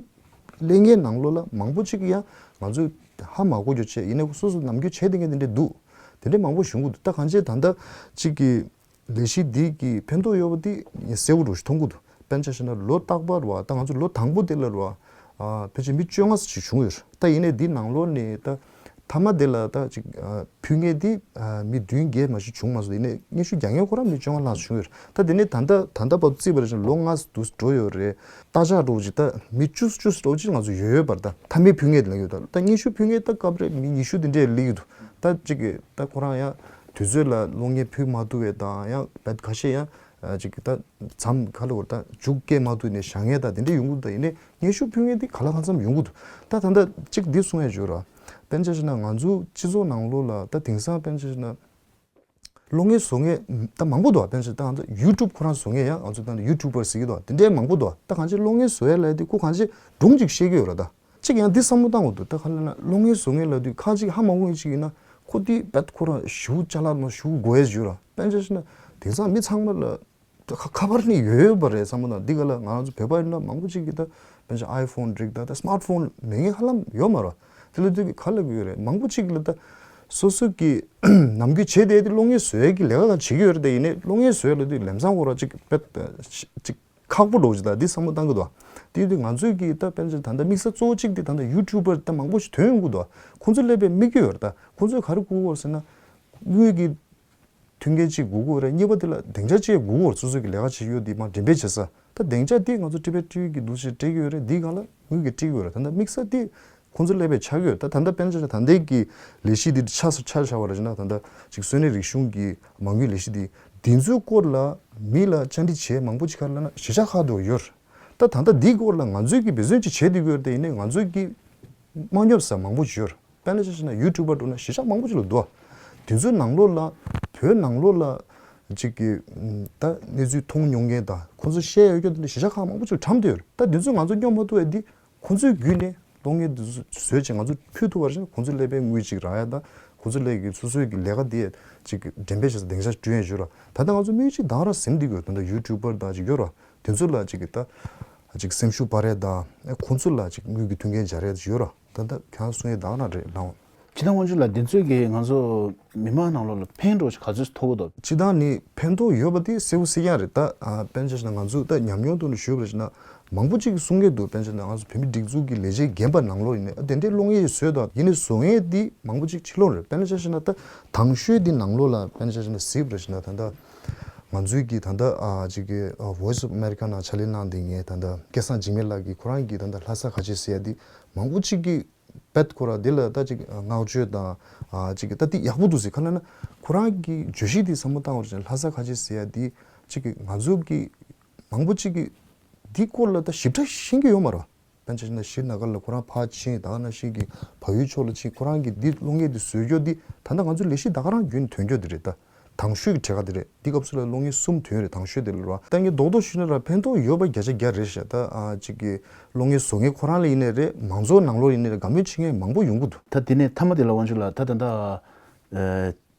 ལེན་མཁན་ནང་ལོགས་ལ་མང་པོ་ཅིག་ཡང་ང་ཚོས་ཧ་མ་གོ་རྒྱུ་བྱས་ཡིན་ནའི་སོ་སོ་ནམ་རྒྱུན་བྱས་བསྡད་མཁན་དེ་འདྲས་འདུག་དེ་འདྲས་མང་པོ་ཞུ་གི་འདུག་ད་གང་ཅི་ད་ལྟ་ཅིག་གི་ལས་གཞི་འདི་གི་ཕན་ཐོགས་ཡོད་པ་དེ་ངས་གསལ་པོ་རུ་ཞིག་མཐོང་གི་འདུག་དཔེར་ན་ཆ་བཞག་ན་ལོ་རྟག་པར་བ་ད་ང་ཚོ་ལོ་དང་པོ་དེ་ལ་རུ་བ་ཕལ་ཆེར་མི་བཅོ་ལྔ་ཙམ་ཞིག་བྱུང་ཡོད་རེད། ད་ཡིན་ནའི་འདི་ནང་ལོགས་ནས་ད་མཐའ་མ་དེ་ལ་ད་ཅིག་ཕུལ་མཁན་དེ་མི་བདུན་བརྒྱད་མ་ཞིག་བྱུང་མ་སོང་། ཡིན་ནའི་སྙན་ཞུ་རྒྱག་མཁན་ཁོ་རང་མི་བཅོ་ལྔ་ལྷག་བྱུང་ཡོད་རེད། ད་དེ་ནས་ད་ལྟ་ད་ལྟ་བར་དུ་བརྩིས་པ་རེད་ཅིང་ལོ་ལྔ་ཙམ་འགྲོ་ཡོད་རེད། རྟ་ལྕག་འདྲ་བོ་ཅིག་ད་མི་བཅུ་བཅུ་འདྲ་བོ་ཅིག་ང་ཚོ་ཡོད་ཡོད་པ་རེད། ད་མཐའ་མའི་ཕུལ་མཁན་དེ་ལ་ཡོད། ད་ད་སྙན་ཞུ་ཕུལ་མཁན་ད་སྐབས་རེ་མི་ཉི་ཤུ་དེ་འདྲས་སླེབས་ཀྱི་འདུག་ད་ཅིག་གི་ད་ཁོ་རང་ཡང་དུས་ཚོད་ལ་གློག་བརྙན་ཕུལ་མ་ཐུབ་པའི་དང་ཡང་བད་ཁ་ཤས་ཡང་ཅིག་གི་ད་མཚམས་ཁ་ལོ་བར་ད་མཇུག་སྐྱེལ་མ་ཐུབ་ནས་བཞག་མཁན་ད་དེ་འདྲས་ཡོང་གི་འདུག་ད་ཡིན་ནའི་སྙན་ཞུ་ཕུལ་མཁན་དེ་ག་ལ་གང་འཚམ་ཡོང་གི་འདུག་ད་ད་ད་ཅིག་འདི་གསུང་ཡ་བྱོས་ར། དཔེར་ན་ཆ་བཞག་ན་ང་ཚོ་སྤྱི་ཚོགས་ནང་ལོགས་ལ་ད་དེང་སང་དཔེར་ན་ཆ་བཞག་ན། གློག་བརྙན་བཟོ་མཁན་ད་མང་པོ་འདུག་དཔེར་ན་ཆ་ད་ང་ཚོ་ཡུ་ཊུབ་ཁོ་རང་བཟོ་མཁན་ཡང་ང་ཚོ་ད་ཡུ་ཊུབ་པར་ཟེར་གྱི་འདུག་དེ་འདྲའི་མང་པོ་འདུག་ད་གང་ཅི་གློག་བརྙན་བཟོ་ཡ་ལབ་དུས་ཁོ་གང་ཅི་སྒྲུང་ཅིག་བཤད་ཀྱི་ཡོད་ར། ད་གཅིག་ཡང་འདི་བསམ་བློ་བཏང་དགོས་འདུག་ད་ག་ལ་ན་གློག་བརྙན་བཟོ་མཁན་ལབ་དུས་ཁ་ཅིག་ཧ་མ་གོ་མཁན་ཅིག་ཡིན་ན་ཁོ་དེ་བད་ཁོ་རང་ཞུ་ཅ་ལག་མ་ཞུ་དགོས་ཡ་ཞུ་ར། དཔེར་ན་ཆ་ན་དེང་སང་མི་ཚང་མ་ལ་ཁ་ཁ་པར་ནི་ཡོད་ཡོད་པ་རེད་བསམ་བློ་བཏང་། འདི་ག་ལ་ང་རང་ཚོ་བོད་པ་ཡིན་ན་མང་པོ་ཅིག་གིས་ད་དཔེར་ན་ཆ་ཨའི་ཕོན་འགྲིག་ད་ད་སི་མཱར་ཕོན་མེད་མཁན་ཧ་ལམ་ཡོད་མ་རེད། དེ་ལ་དུས་ཀྱི་ག་ལ་གི་ཡོད་རེད། མང་པོ་ཅིག་ལ་ད་སོ་སོ་གི་ནམ་རྒྱུན་བྱེད་བསྡད་དེ་གློག་བརྙན་བཟོ་ཡས་ཀྱི་ལས་ཀ་ག་བྱེད་ཀྱི་ཡོད་རེད། དེ་ཡིན་ནའི་གློག་བརྙན་བཟོ་ཡས་ལ་དུས་ལམ་སང་ཁོ་ར་ཅིག་དཔེ་ཅིག་ཁག་པོ་འགྲོ་ཅིག་ད་འདི་བསམ་བློ་བཏང་གི་འདུག་དེ་དུས་ང་ཚོས་ཀྱི་ད་དཔེར་ན་ཆ་ད་ལྟ་དམིགས་བསལ་གཙོ་བོ་གཅིག་དེ་ད་ལྟ་ཡུ་ཊུབ་པར་ད་མང་པོ་ཞིག་ཐོན་ཡོང་གི་འདུག་ཁོང་ཚོ་སླེབས་པའི་དམིགས་ཡུལ་ཡོད་རེད། ད་ཁོང་ཚོས་ག་རེ་དགོས་ཀྱི་ཡོད་རེད་ཟེར་ན། དངུལ་གྱི་མཐུན་རྐྱེན་གཅིག་དགོས་ཀྱི་ཡོད་རེད། གཉིས་པ་དེ་ལ་སྡིངས་ཆ་གཅིག་དགོས་ཀྱི་ཡོད་རེད། སོ་སོ་གི་ལས་ཀ་བྱེད་ཡོད་དེ་མར་འགྲེམས་སྤེལ་བྱེད་ས། ད་སྡིངས་ཆ་དེ་ང་ཚོ་ཊི་བེཊ་ཊི་ཝི་གི་འདུག་སེ་སྤྲད་ཀྱི་ཡོད་རེད། འདིའི་སྒང་ལ་དངུལ་གྱི་སྤྲད་ཀྱི་ཡོད་རེད། ད་ལྟ་དམིགས་བསལ་དེ་ཁོང་ཚོ་སླེབས་པའི་ཆགས་ཀྱི་ཡོད། ད་ད་ལྟ་དཔེར་ན་ཆ་ད་ལྟའི་གི་ལས་གཞི་འདི་ཆ་ཆ་བཞག་པ་རེད་ན་ད་ལྟ་ཅིག་གསོན་རིག་རིག་གཞུང་གི་མ་དངུལ་ལས་གཞི་འདི་འདི་ཚོའི་སྐོར་ལ་མི་ལ་བཅར་འདྲི་བྱས་མང་པོ་ཅིག་ག་རེ་ལབ་ན་གཞིས་ཆགས་ཁག་ཏུ་ཡོད་རེད། ད་ད་ལྟ་འདིའི་སྐོར་ལ་ང་ཚོས་ཀྱི་འབད་བརྩོན་ཅིག་བྱེད་བསྡད་ཀྱི་ཡོད་རེད། དེ་ཡིན་ནའི་ང་ཚོས་ཀྱི་མ་སྙོབ་ས་མང་པོ་ཅིག་ཡོད་རེད། དཔེར་ན་ཆ་བཞག་ན་ཡུ་ཊུབ་པར་འགྲོ་ན་གཞིས་ཆགས་མང་པོ་ཅིག་ལ་འདུག་དེ་ཚོའི་ནང་ལོགས་ལ་བོད་ནང་ལོགས་ལ་ཅིག་གི་ད་གནས་ཚུལ་མཐོང་མྱོང་མཁན་དང་ཁོང་ཚོ་བཤད་ཡོད་རྒྱུ་དེ་འདྲ་གཞིས་ཆགས་ཁག་མང་པོ་ཅིག་ལ་གྲམ་བསྡད་ཡོད་རེད། ད་དེ་ཚོ་ང་ཚོ་སྙོབ་མ་ཐུབ་པ་དེ་ཁོང་ཚོའི་བརྒྱུད་ནས་གཏོང་མཁན་དེ་ཚོ་བཟོས་བྱས་ང་ཚོ་ཕུལ་ཐུབ་པ་རེད། ཁོང་ཚོ་སླེབས་པའི་དངུལ་ཅིག་རག་ཡ་དང་ཁོང་ཚོ་སླེབས་ཀྱི་སོ་སོའི་གི་ལས་ཀ་དེ་ཅིག་འགྲེམས་སྤེལ་བྱས་སྡིངས་ཆ་བསྐྲུན་ཡ་ཞུ་ར། ད་ལྟ་ང་ཚོ་མི་ཅིག་ད་ར་ཟིན་བསྡད་ཡོད། ད་ལྟ་ཡུ་ཊུབ་པར་དང་ཅིག་ཡོད་ར། དེ་ཚོ་ལ་ཅིག་གི་ད་ཅིག་སེམས་ཤུགས་སྤར་ཡས་དང་ཁོང་ཚོ་ལ་ཅིག་དངུལ་གྱི་མཐུན་རྐྱེན་སྦྱར་ཡས་ཅིག་ཡོད་ར། ད་ལྟ་ཁྱེད་རང་གསུང་ཡས་ད་ག་རང་རེད་ལགས། སྤྱིར་བཏང་དབང་ཕྱུག་ལགས་འདི་ཚོས་ཀྱི་ང་ཚོ་མི་མང་ནང་ལོགས་ལ་ཕན་གྲོགས་ག་ཚོད་ཐོགས་ཀྱི་འདུག་སྤྱིར་བཏང་ནི་ཕན་ཐོགས་ཡོད་པ་དེ་གསལ་པོ་གསལ་རྐྱང་རེད། ད་ཨ་དཔེར་ན་ཆ་བཞག་ན་ང་ཚོ་ད་ཉམས་མྱོང་ཐོག་ནས་ཞུས་པ་རེད་ན་མང་པོ་ཅིག་གིས་གསུང་གི་འདུག་དཔེར་ན་ཆ་བཞག་ན་ང་ཚོ་བོད་མི་སྒྲིག་འཛུགས་ཀྱི་ལས་བྱེད་རྒན་པ་ནང་ལོགས་ཡིན་ནའི་ཨ་དེ་འདྲའི་གློག་བརྙན་ཞིག་བཟོས་དང་ཡིན་ནའི་བཟོ་མཁན་དེ་མང་པོ་ཅིག་ཕྱི་ལོགས་རེད། དཔེར་ན་ཆ་བཞག་ན་ད་དང་ཤོས་འདི་ནང་ལོགས་ལ་དཔེར་ན་ཆ་བཞག་ན་གཟིགས་པ་རེད་ན་ད་ལྟ་ང་ཚོའི་གི་ད་ལྟ་ཨ་ཅིག་གི་ཨ་Voice of America ནང་ཕྱག་ལས་གནང་བསྡད་མཁན་ད་ལྟ་སྐལ་བཟང་འཇིགས་མེད་ལགས་ཀྱིས་ཁོ་རང་གི་ད་ལྟ་ལྷ་ས་ག་ཅི་ཟེར་ཡ་འདི་མང་པོ་ཅིག་གིས་བེད་ཁོ་ར་འདི་ལ་ད་ཅིག་བསྔགས་བརྗོད་དང་ཨ་ཅིག་གི་ད་འདི་ཡག་པོ་འདུག་ཟེར། ག་ལ་ན་ཁོ་རང་གི་བརྗོད་གཞི་འདི་བསམ་བློ་བཏང་བ་རེད་ན་ལྷ་ས་ག་ཅི་ཟེར་ཡ་འདི་ཅིག་གི་ང་ཚོ་གི་མང་པོ་ཅིག་གི་འདི་སྐོར་ལ་ད་ཞིབ་ཕྲ་ཤེས་ཀྱི་ཡོད་མ་རེད། དཔེར་ན་ཆ་བཞག་ན་གཞིས་སྣ་དགའ་ལ་ཁོ་རང་ཕར་ཕྱིན་ད་ག་ནང་བཞིན་གྱི་བལ་ཡུལ་ཕྱོགས་ལ་ཕྱིན་ཁོ་རང་གི་འདི་གློག་བརྙན་འདི་བཟོས་རྒྱུ་འདི་ད་ལྟ་ང་ཚོ་ལས་གཞི་ད་ག་རང་རྒྱུན་ཐོན་རྒྱུ་འདི་རེད། ད་དང་ཤོས་ཀྱི་གྲས་ཀ་འདི་རེད། འདི་སྐབས་སུ་ལ་གློག་བརྙན་གསུམ་ཐོན་རེད། དང་ཤོས་དེ་ལ་ར་ད་ངས་རྡོག་རྡོག་ཞུས་ན་ར་ཕན་ཐོགས་ཡོད་པ་བརྒྱ་ཆ་བརྒྱ་རེད་ཤག་ད་ཨ་ཅིག་གི་གློག་བརྙན་བཟོ་མཁན་ཁོ་རང་ལ་ཡིན་ནའི་རེད། མང་ཚོགས་ནང་ལོགས་ཡིན་ནའི་རེད། དགའ་མོས་བྱེད་མཁན་མང་པོ་ཡོང་གི་འདུག་ད་དེ་ནས་མཐའ་མ་དེ་ལ་དབང་ཕྱུག་ལགས་ད་ད་ལྟ་ཨ་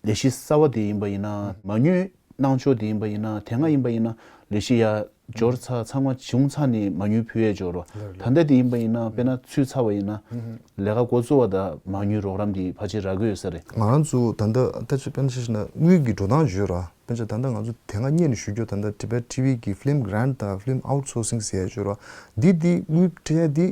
ལས་གཞི་གསར་བ་དེ་ཡིན་པ་ཡིན་ན་མ་དངུལ་གནང་ཕྱོགས་དེ་ཡིན་པ་ཡིན་ན་དེ་སྔ་ཡིན་པ་ཡིན་ན་ལས་གཞི་ཡ་ འབྱོར་ཚར་ཚང་མ་བྱུང་ཚར་ནས་མ་དངུལ་ཕུལ་ཡས་འབྱོར་རོ། ལགས་ལགས། ད་ལྟ་དེ་ཡིན་པ་ཡིན་ན་དཔེར་ན་ཚུད་ཚར་བ་ཡིན་ན་ལས་ཀ་འགོ་བཙུགས་པ་དང་མ་དངུལ་རོགས་རམ་དེ་ཕལ་ཆེར་རག་གི་ཡོད་ས་རེད། ང་རང་ཚོ་ད་ལྟ་ད་ཆ་དཔེར་ན་ཆ་བཞག་ན་དངུལ་གྱི་འགྲོ་སྟངས་བརྗོད་ར། དཔེར་ན་ཆ་ད་ལྟ་ང་ཚོ་དེ་སྔ་སྔོན་ནས་ཞུ་རྒྱུ་ད་ལྟ་Tibet T V གི་Film Grant དང་Film Outsourcing ཟེར་ཡས་བརྗོད་ར། འདི་འདི་དངུལ་སྤྲད་ཡས་འདི་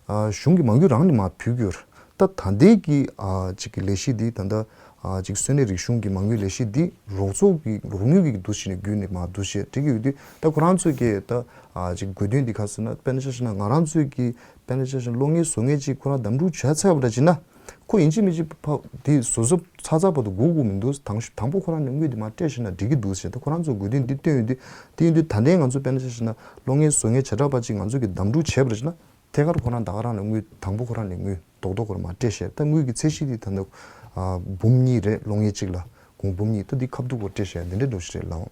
ཨ་གཞུང་གི་མ་དངུལ་རང་ནས་མར་ཕུལ་གྱི་ཡོད་ར། ད་ད་ལྟའི་གི་ཨ་ཅིག་གི་ལས་གཞི་འདི་ད་ལྟ་ཨ་ཅིག་གསོན་གནས་རིག་གཞུང་གི་མ་དངུལ་ལས་གཞི་འདི་རོགས་ཚོགས་ཀྱི་རོགས་དངུལ་གྱི་འདུ་ཤེས་ནས་བརྒྱུད་ནས་མར་འདུ་ཤེས་སྤྲད་ཀྱི་ཡོད་དུས། ད་ཁོ་རང་ཚོས་ཀྱི་ད་ཨ་ཅིག་དགོས་འདུན་འདི་ག་ཟེར་ན་དཔེར་ན་ཆ་བཞག་ན་ང་རང་ཚོས་ཀྱི་དཔེར་ན་ཆ་བཞག་ན་གློག་བརྙན་བཟོ་མཁན་ཅིག་ཁོ་རང་གདམ་འཁྲུག་བྱས་ཚར་བ་འདྲ་ཅིག་ན། ཁོ་ཡིན་གཅིག་མིན་གཅིག་ཕ་དེ་བཟོ་བཟོ་ཚར་ཚར་བར་དུ་སྒུག་དགོས་མི་འདུག་དང་དང་པོ་ཁོ་རང་ནས་དངུལ་འདི་མར་སྤྲད་ཤེས་ན་འགྲིག་གི་འདུག་ཟེར། ད་ཁོ་རང་ཚོ་དགོས་འདུན་འདི་བཏོན་ཡོད་དུས། དེ་ཡིན་དུས་ད་ལྟའི་ང་ཚོ་དཔེར་ན་ཆ་བཞག་ན་གློག་བརྙན་བཟོ་མཁན་བྱེ་བྲག་པ་ཅིག་ང་ཚོ་གི་གདམ་འཁྲུག་བྱས་པ་རེད་ཅེ་ན། ཐད་ཀར་ཁོ་རང་ད་ག་རང་ལ་དངུལ་དང་པོ་ཁོ་རང་ནས་དངུལ་རྡོག་རྡོག་སྐོར་མར་སྤྲད་བཞག་ད་དངུལ་གྱི་ཚད་གཞི་དེ་ད་ལྟ་ཨ་འབུམ་གཉིས་རེད། གློག་བརྙན་གཅིག་ལ་སྒོར་འབུམ་གཉིས། ད་འདི་ཁ་ཐུག་སྐོར་སྤྲད་བཞག་འདི་འདྲའི་འདུག་ཞིག་རེད་ལགས།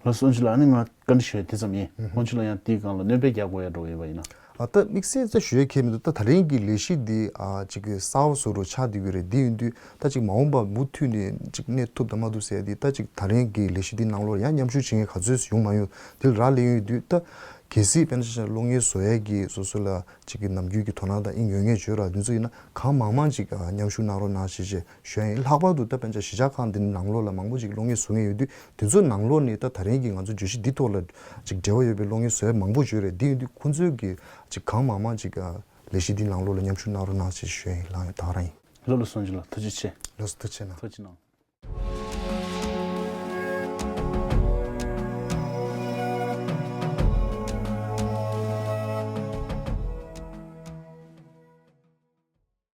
ལགས་སོ་ཨན་ཇི་ལགས། ཨ་ནི་ང་བཀའ་འདྲི་ཞུ་ཡ་དེ་ཙམ་ཡིན། ཨུ་ཧུམ། ཨོན་ཇི་ལགས་ཡང་དེའི་སྒང་ལ་སྣོན་པ་རྒྱག་དགོས་ཡ་འགྲོ་ཡོད་པ་ཡིན་ན། ཨ་ད་དམིགས་བསལ་ཙམ་ཞུ་ཡ་གང་ཡང་མི་འདུག་ད་ད་རིང་གི་ལས་གཞི་འདི་ཨ་ཅིག་གི་གསར་པ་བཟོ་འདྲ་ཆགས་བསྡད་ཀྱི་རེད། འདི་ཡིན་དུས་ད་ཅིག་མ་འོངས་པ་མུ་མཐུད་ནས་ཅིག་གནས་ཐུབ་དང་མ་ཐུབ་ཟེར་ཡ་འདི་ད་ཅིག་ད་རིང་གི་ལས་གཞི་འདི་ནང་ལོགས་ཡང་མཉམ་ཞུགས་བྱེད་མཁན་ག་ཚོད་ཡོང་མ་ཡོང་དེ་ལ་རག་ལས་ཡོང་ཡོད་དུས། ད་གལ་སྲིད་དཔེར་ན་ཆ་བཞག་ན་གློག་བརྙན་བཟོ་ཡ་གི་སོ་སོ་ལ་ཅིག་གི་ནམ་རྒྱུན་གྱི་དོ་སྣང་དང་ཨིན་ཡོད་མཁན་བྱོས་ར། འདི་ཚོ་ཡིན་ན་གང་མང་མང་ཅིག་ཨ་མཉམ་ཞུགས་གནང་རོགས་གནང་ཞེས་ཞེས་ཞུ་ཡ་ཡིན། ལྷག་པར་དུ་ད་དཔེར་ན་ཆ་གཞིས་ཆགས་ཁག་འདི་ནང་ལོགས་ལ་མང་པོ་ཅིག་གློག་བརྙན་བཟོ་མཁན་ཡོད་དུས། དེ་ཚོ་ནང་ལོགས་ནས་ད་ད་རིང་གི་ང་ཚོ་བརྗོད་གཞི་འདི་ཐོག་ལ་ཅིག་འབྲེལ་བ་ཡོད་པའི་གློག་བརྙན་བཟོ་ཡ་མང་པོ་ཡོད་རེད། འདི་ཡིན་དུས་ཁོང་ཚོས་ཀྱི་ཅིག་གང་མང་མང་ཅིག་ཨ་ལས་གཞི་འདི་ནང་ལོགས་ལ་མཉམ་ཞུགས་གནང་རོགས་གནང་ཞེས་ཞུ་ཡ་ཡིན། ལགས་ཡིན་ད་ག་རང་ཡིན། ལགས་ལགས་སོ་ཨན་ཇི་ལགས་ཐུགས་རྗེ་ཆེ། ལགས་སོ་ཐུགས་རྗེ་གནང་། ཐུགས་རྗེ་གནང་།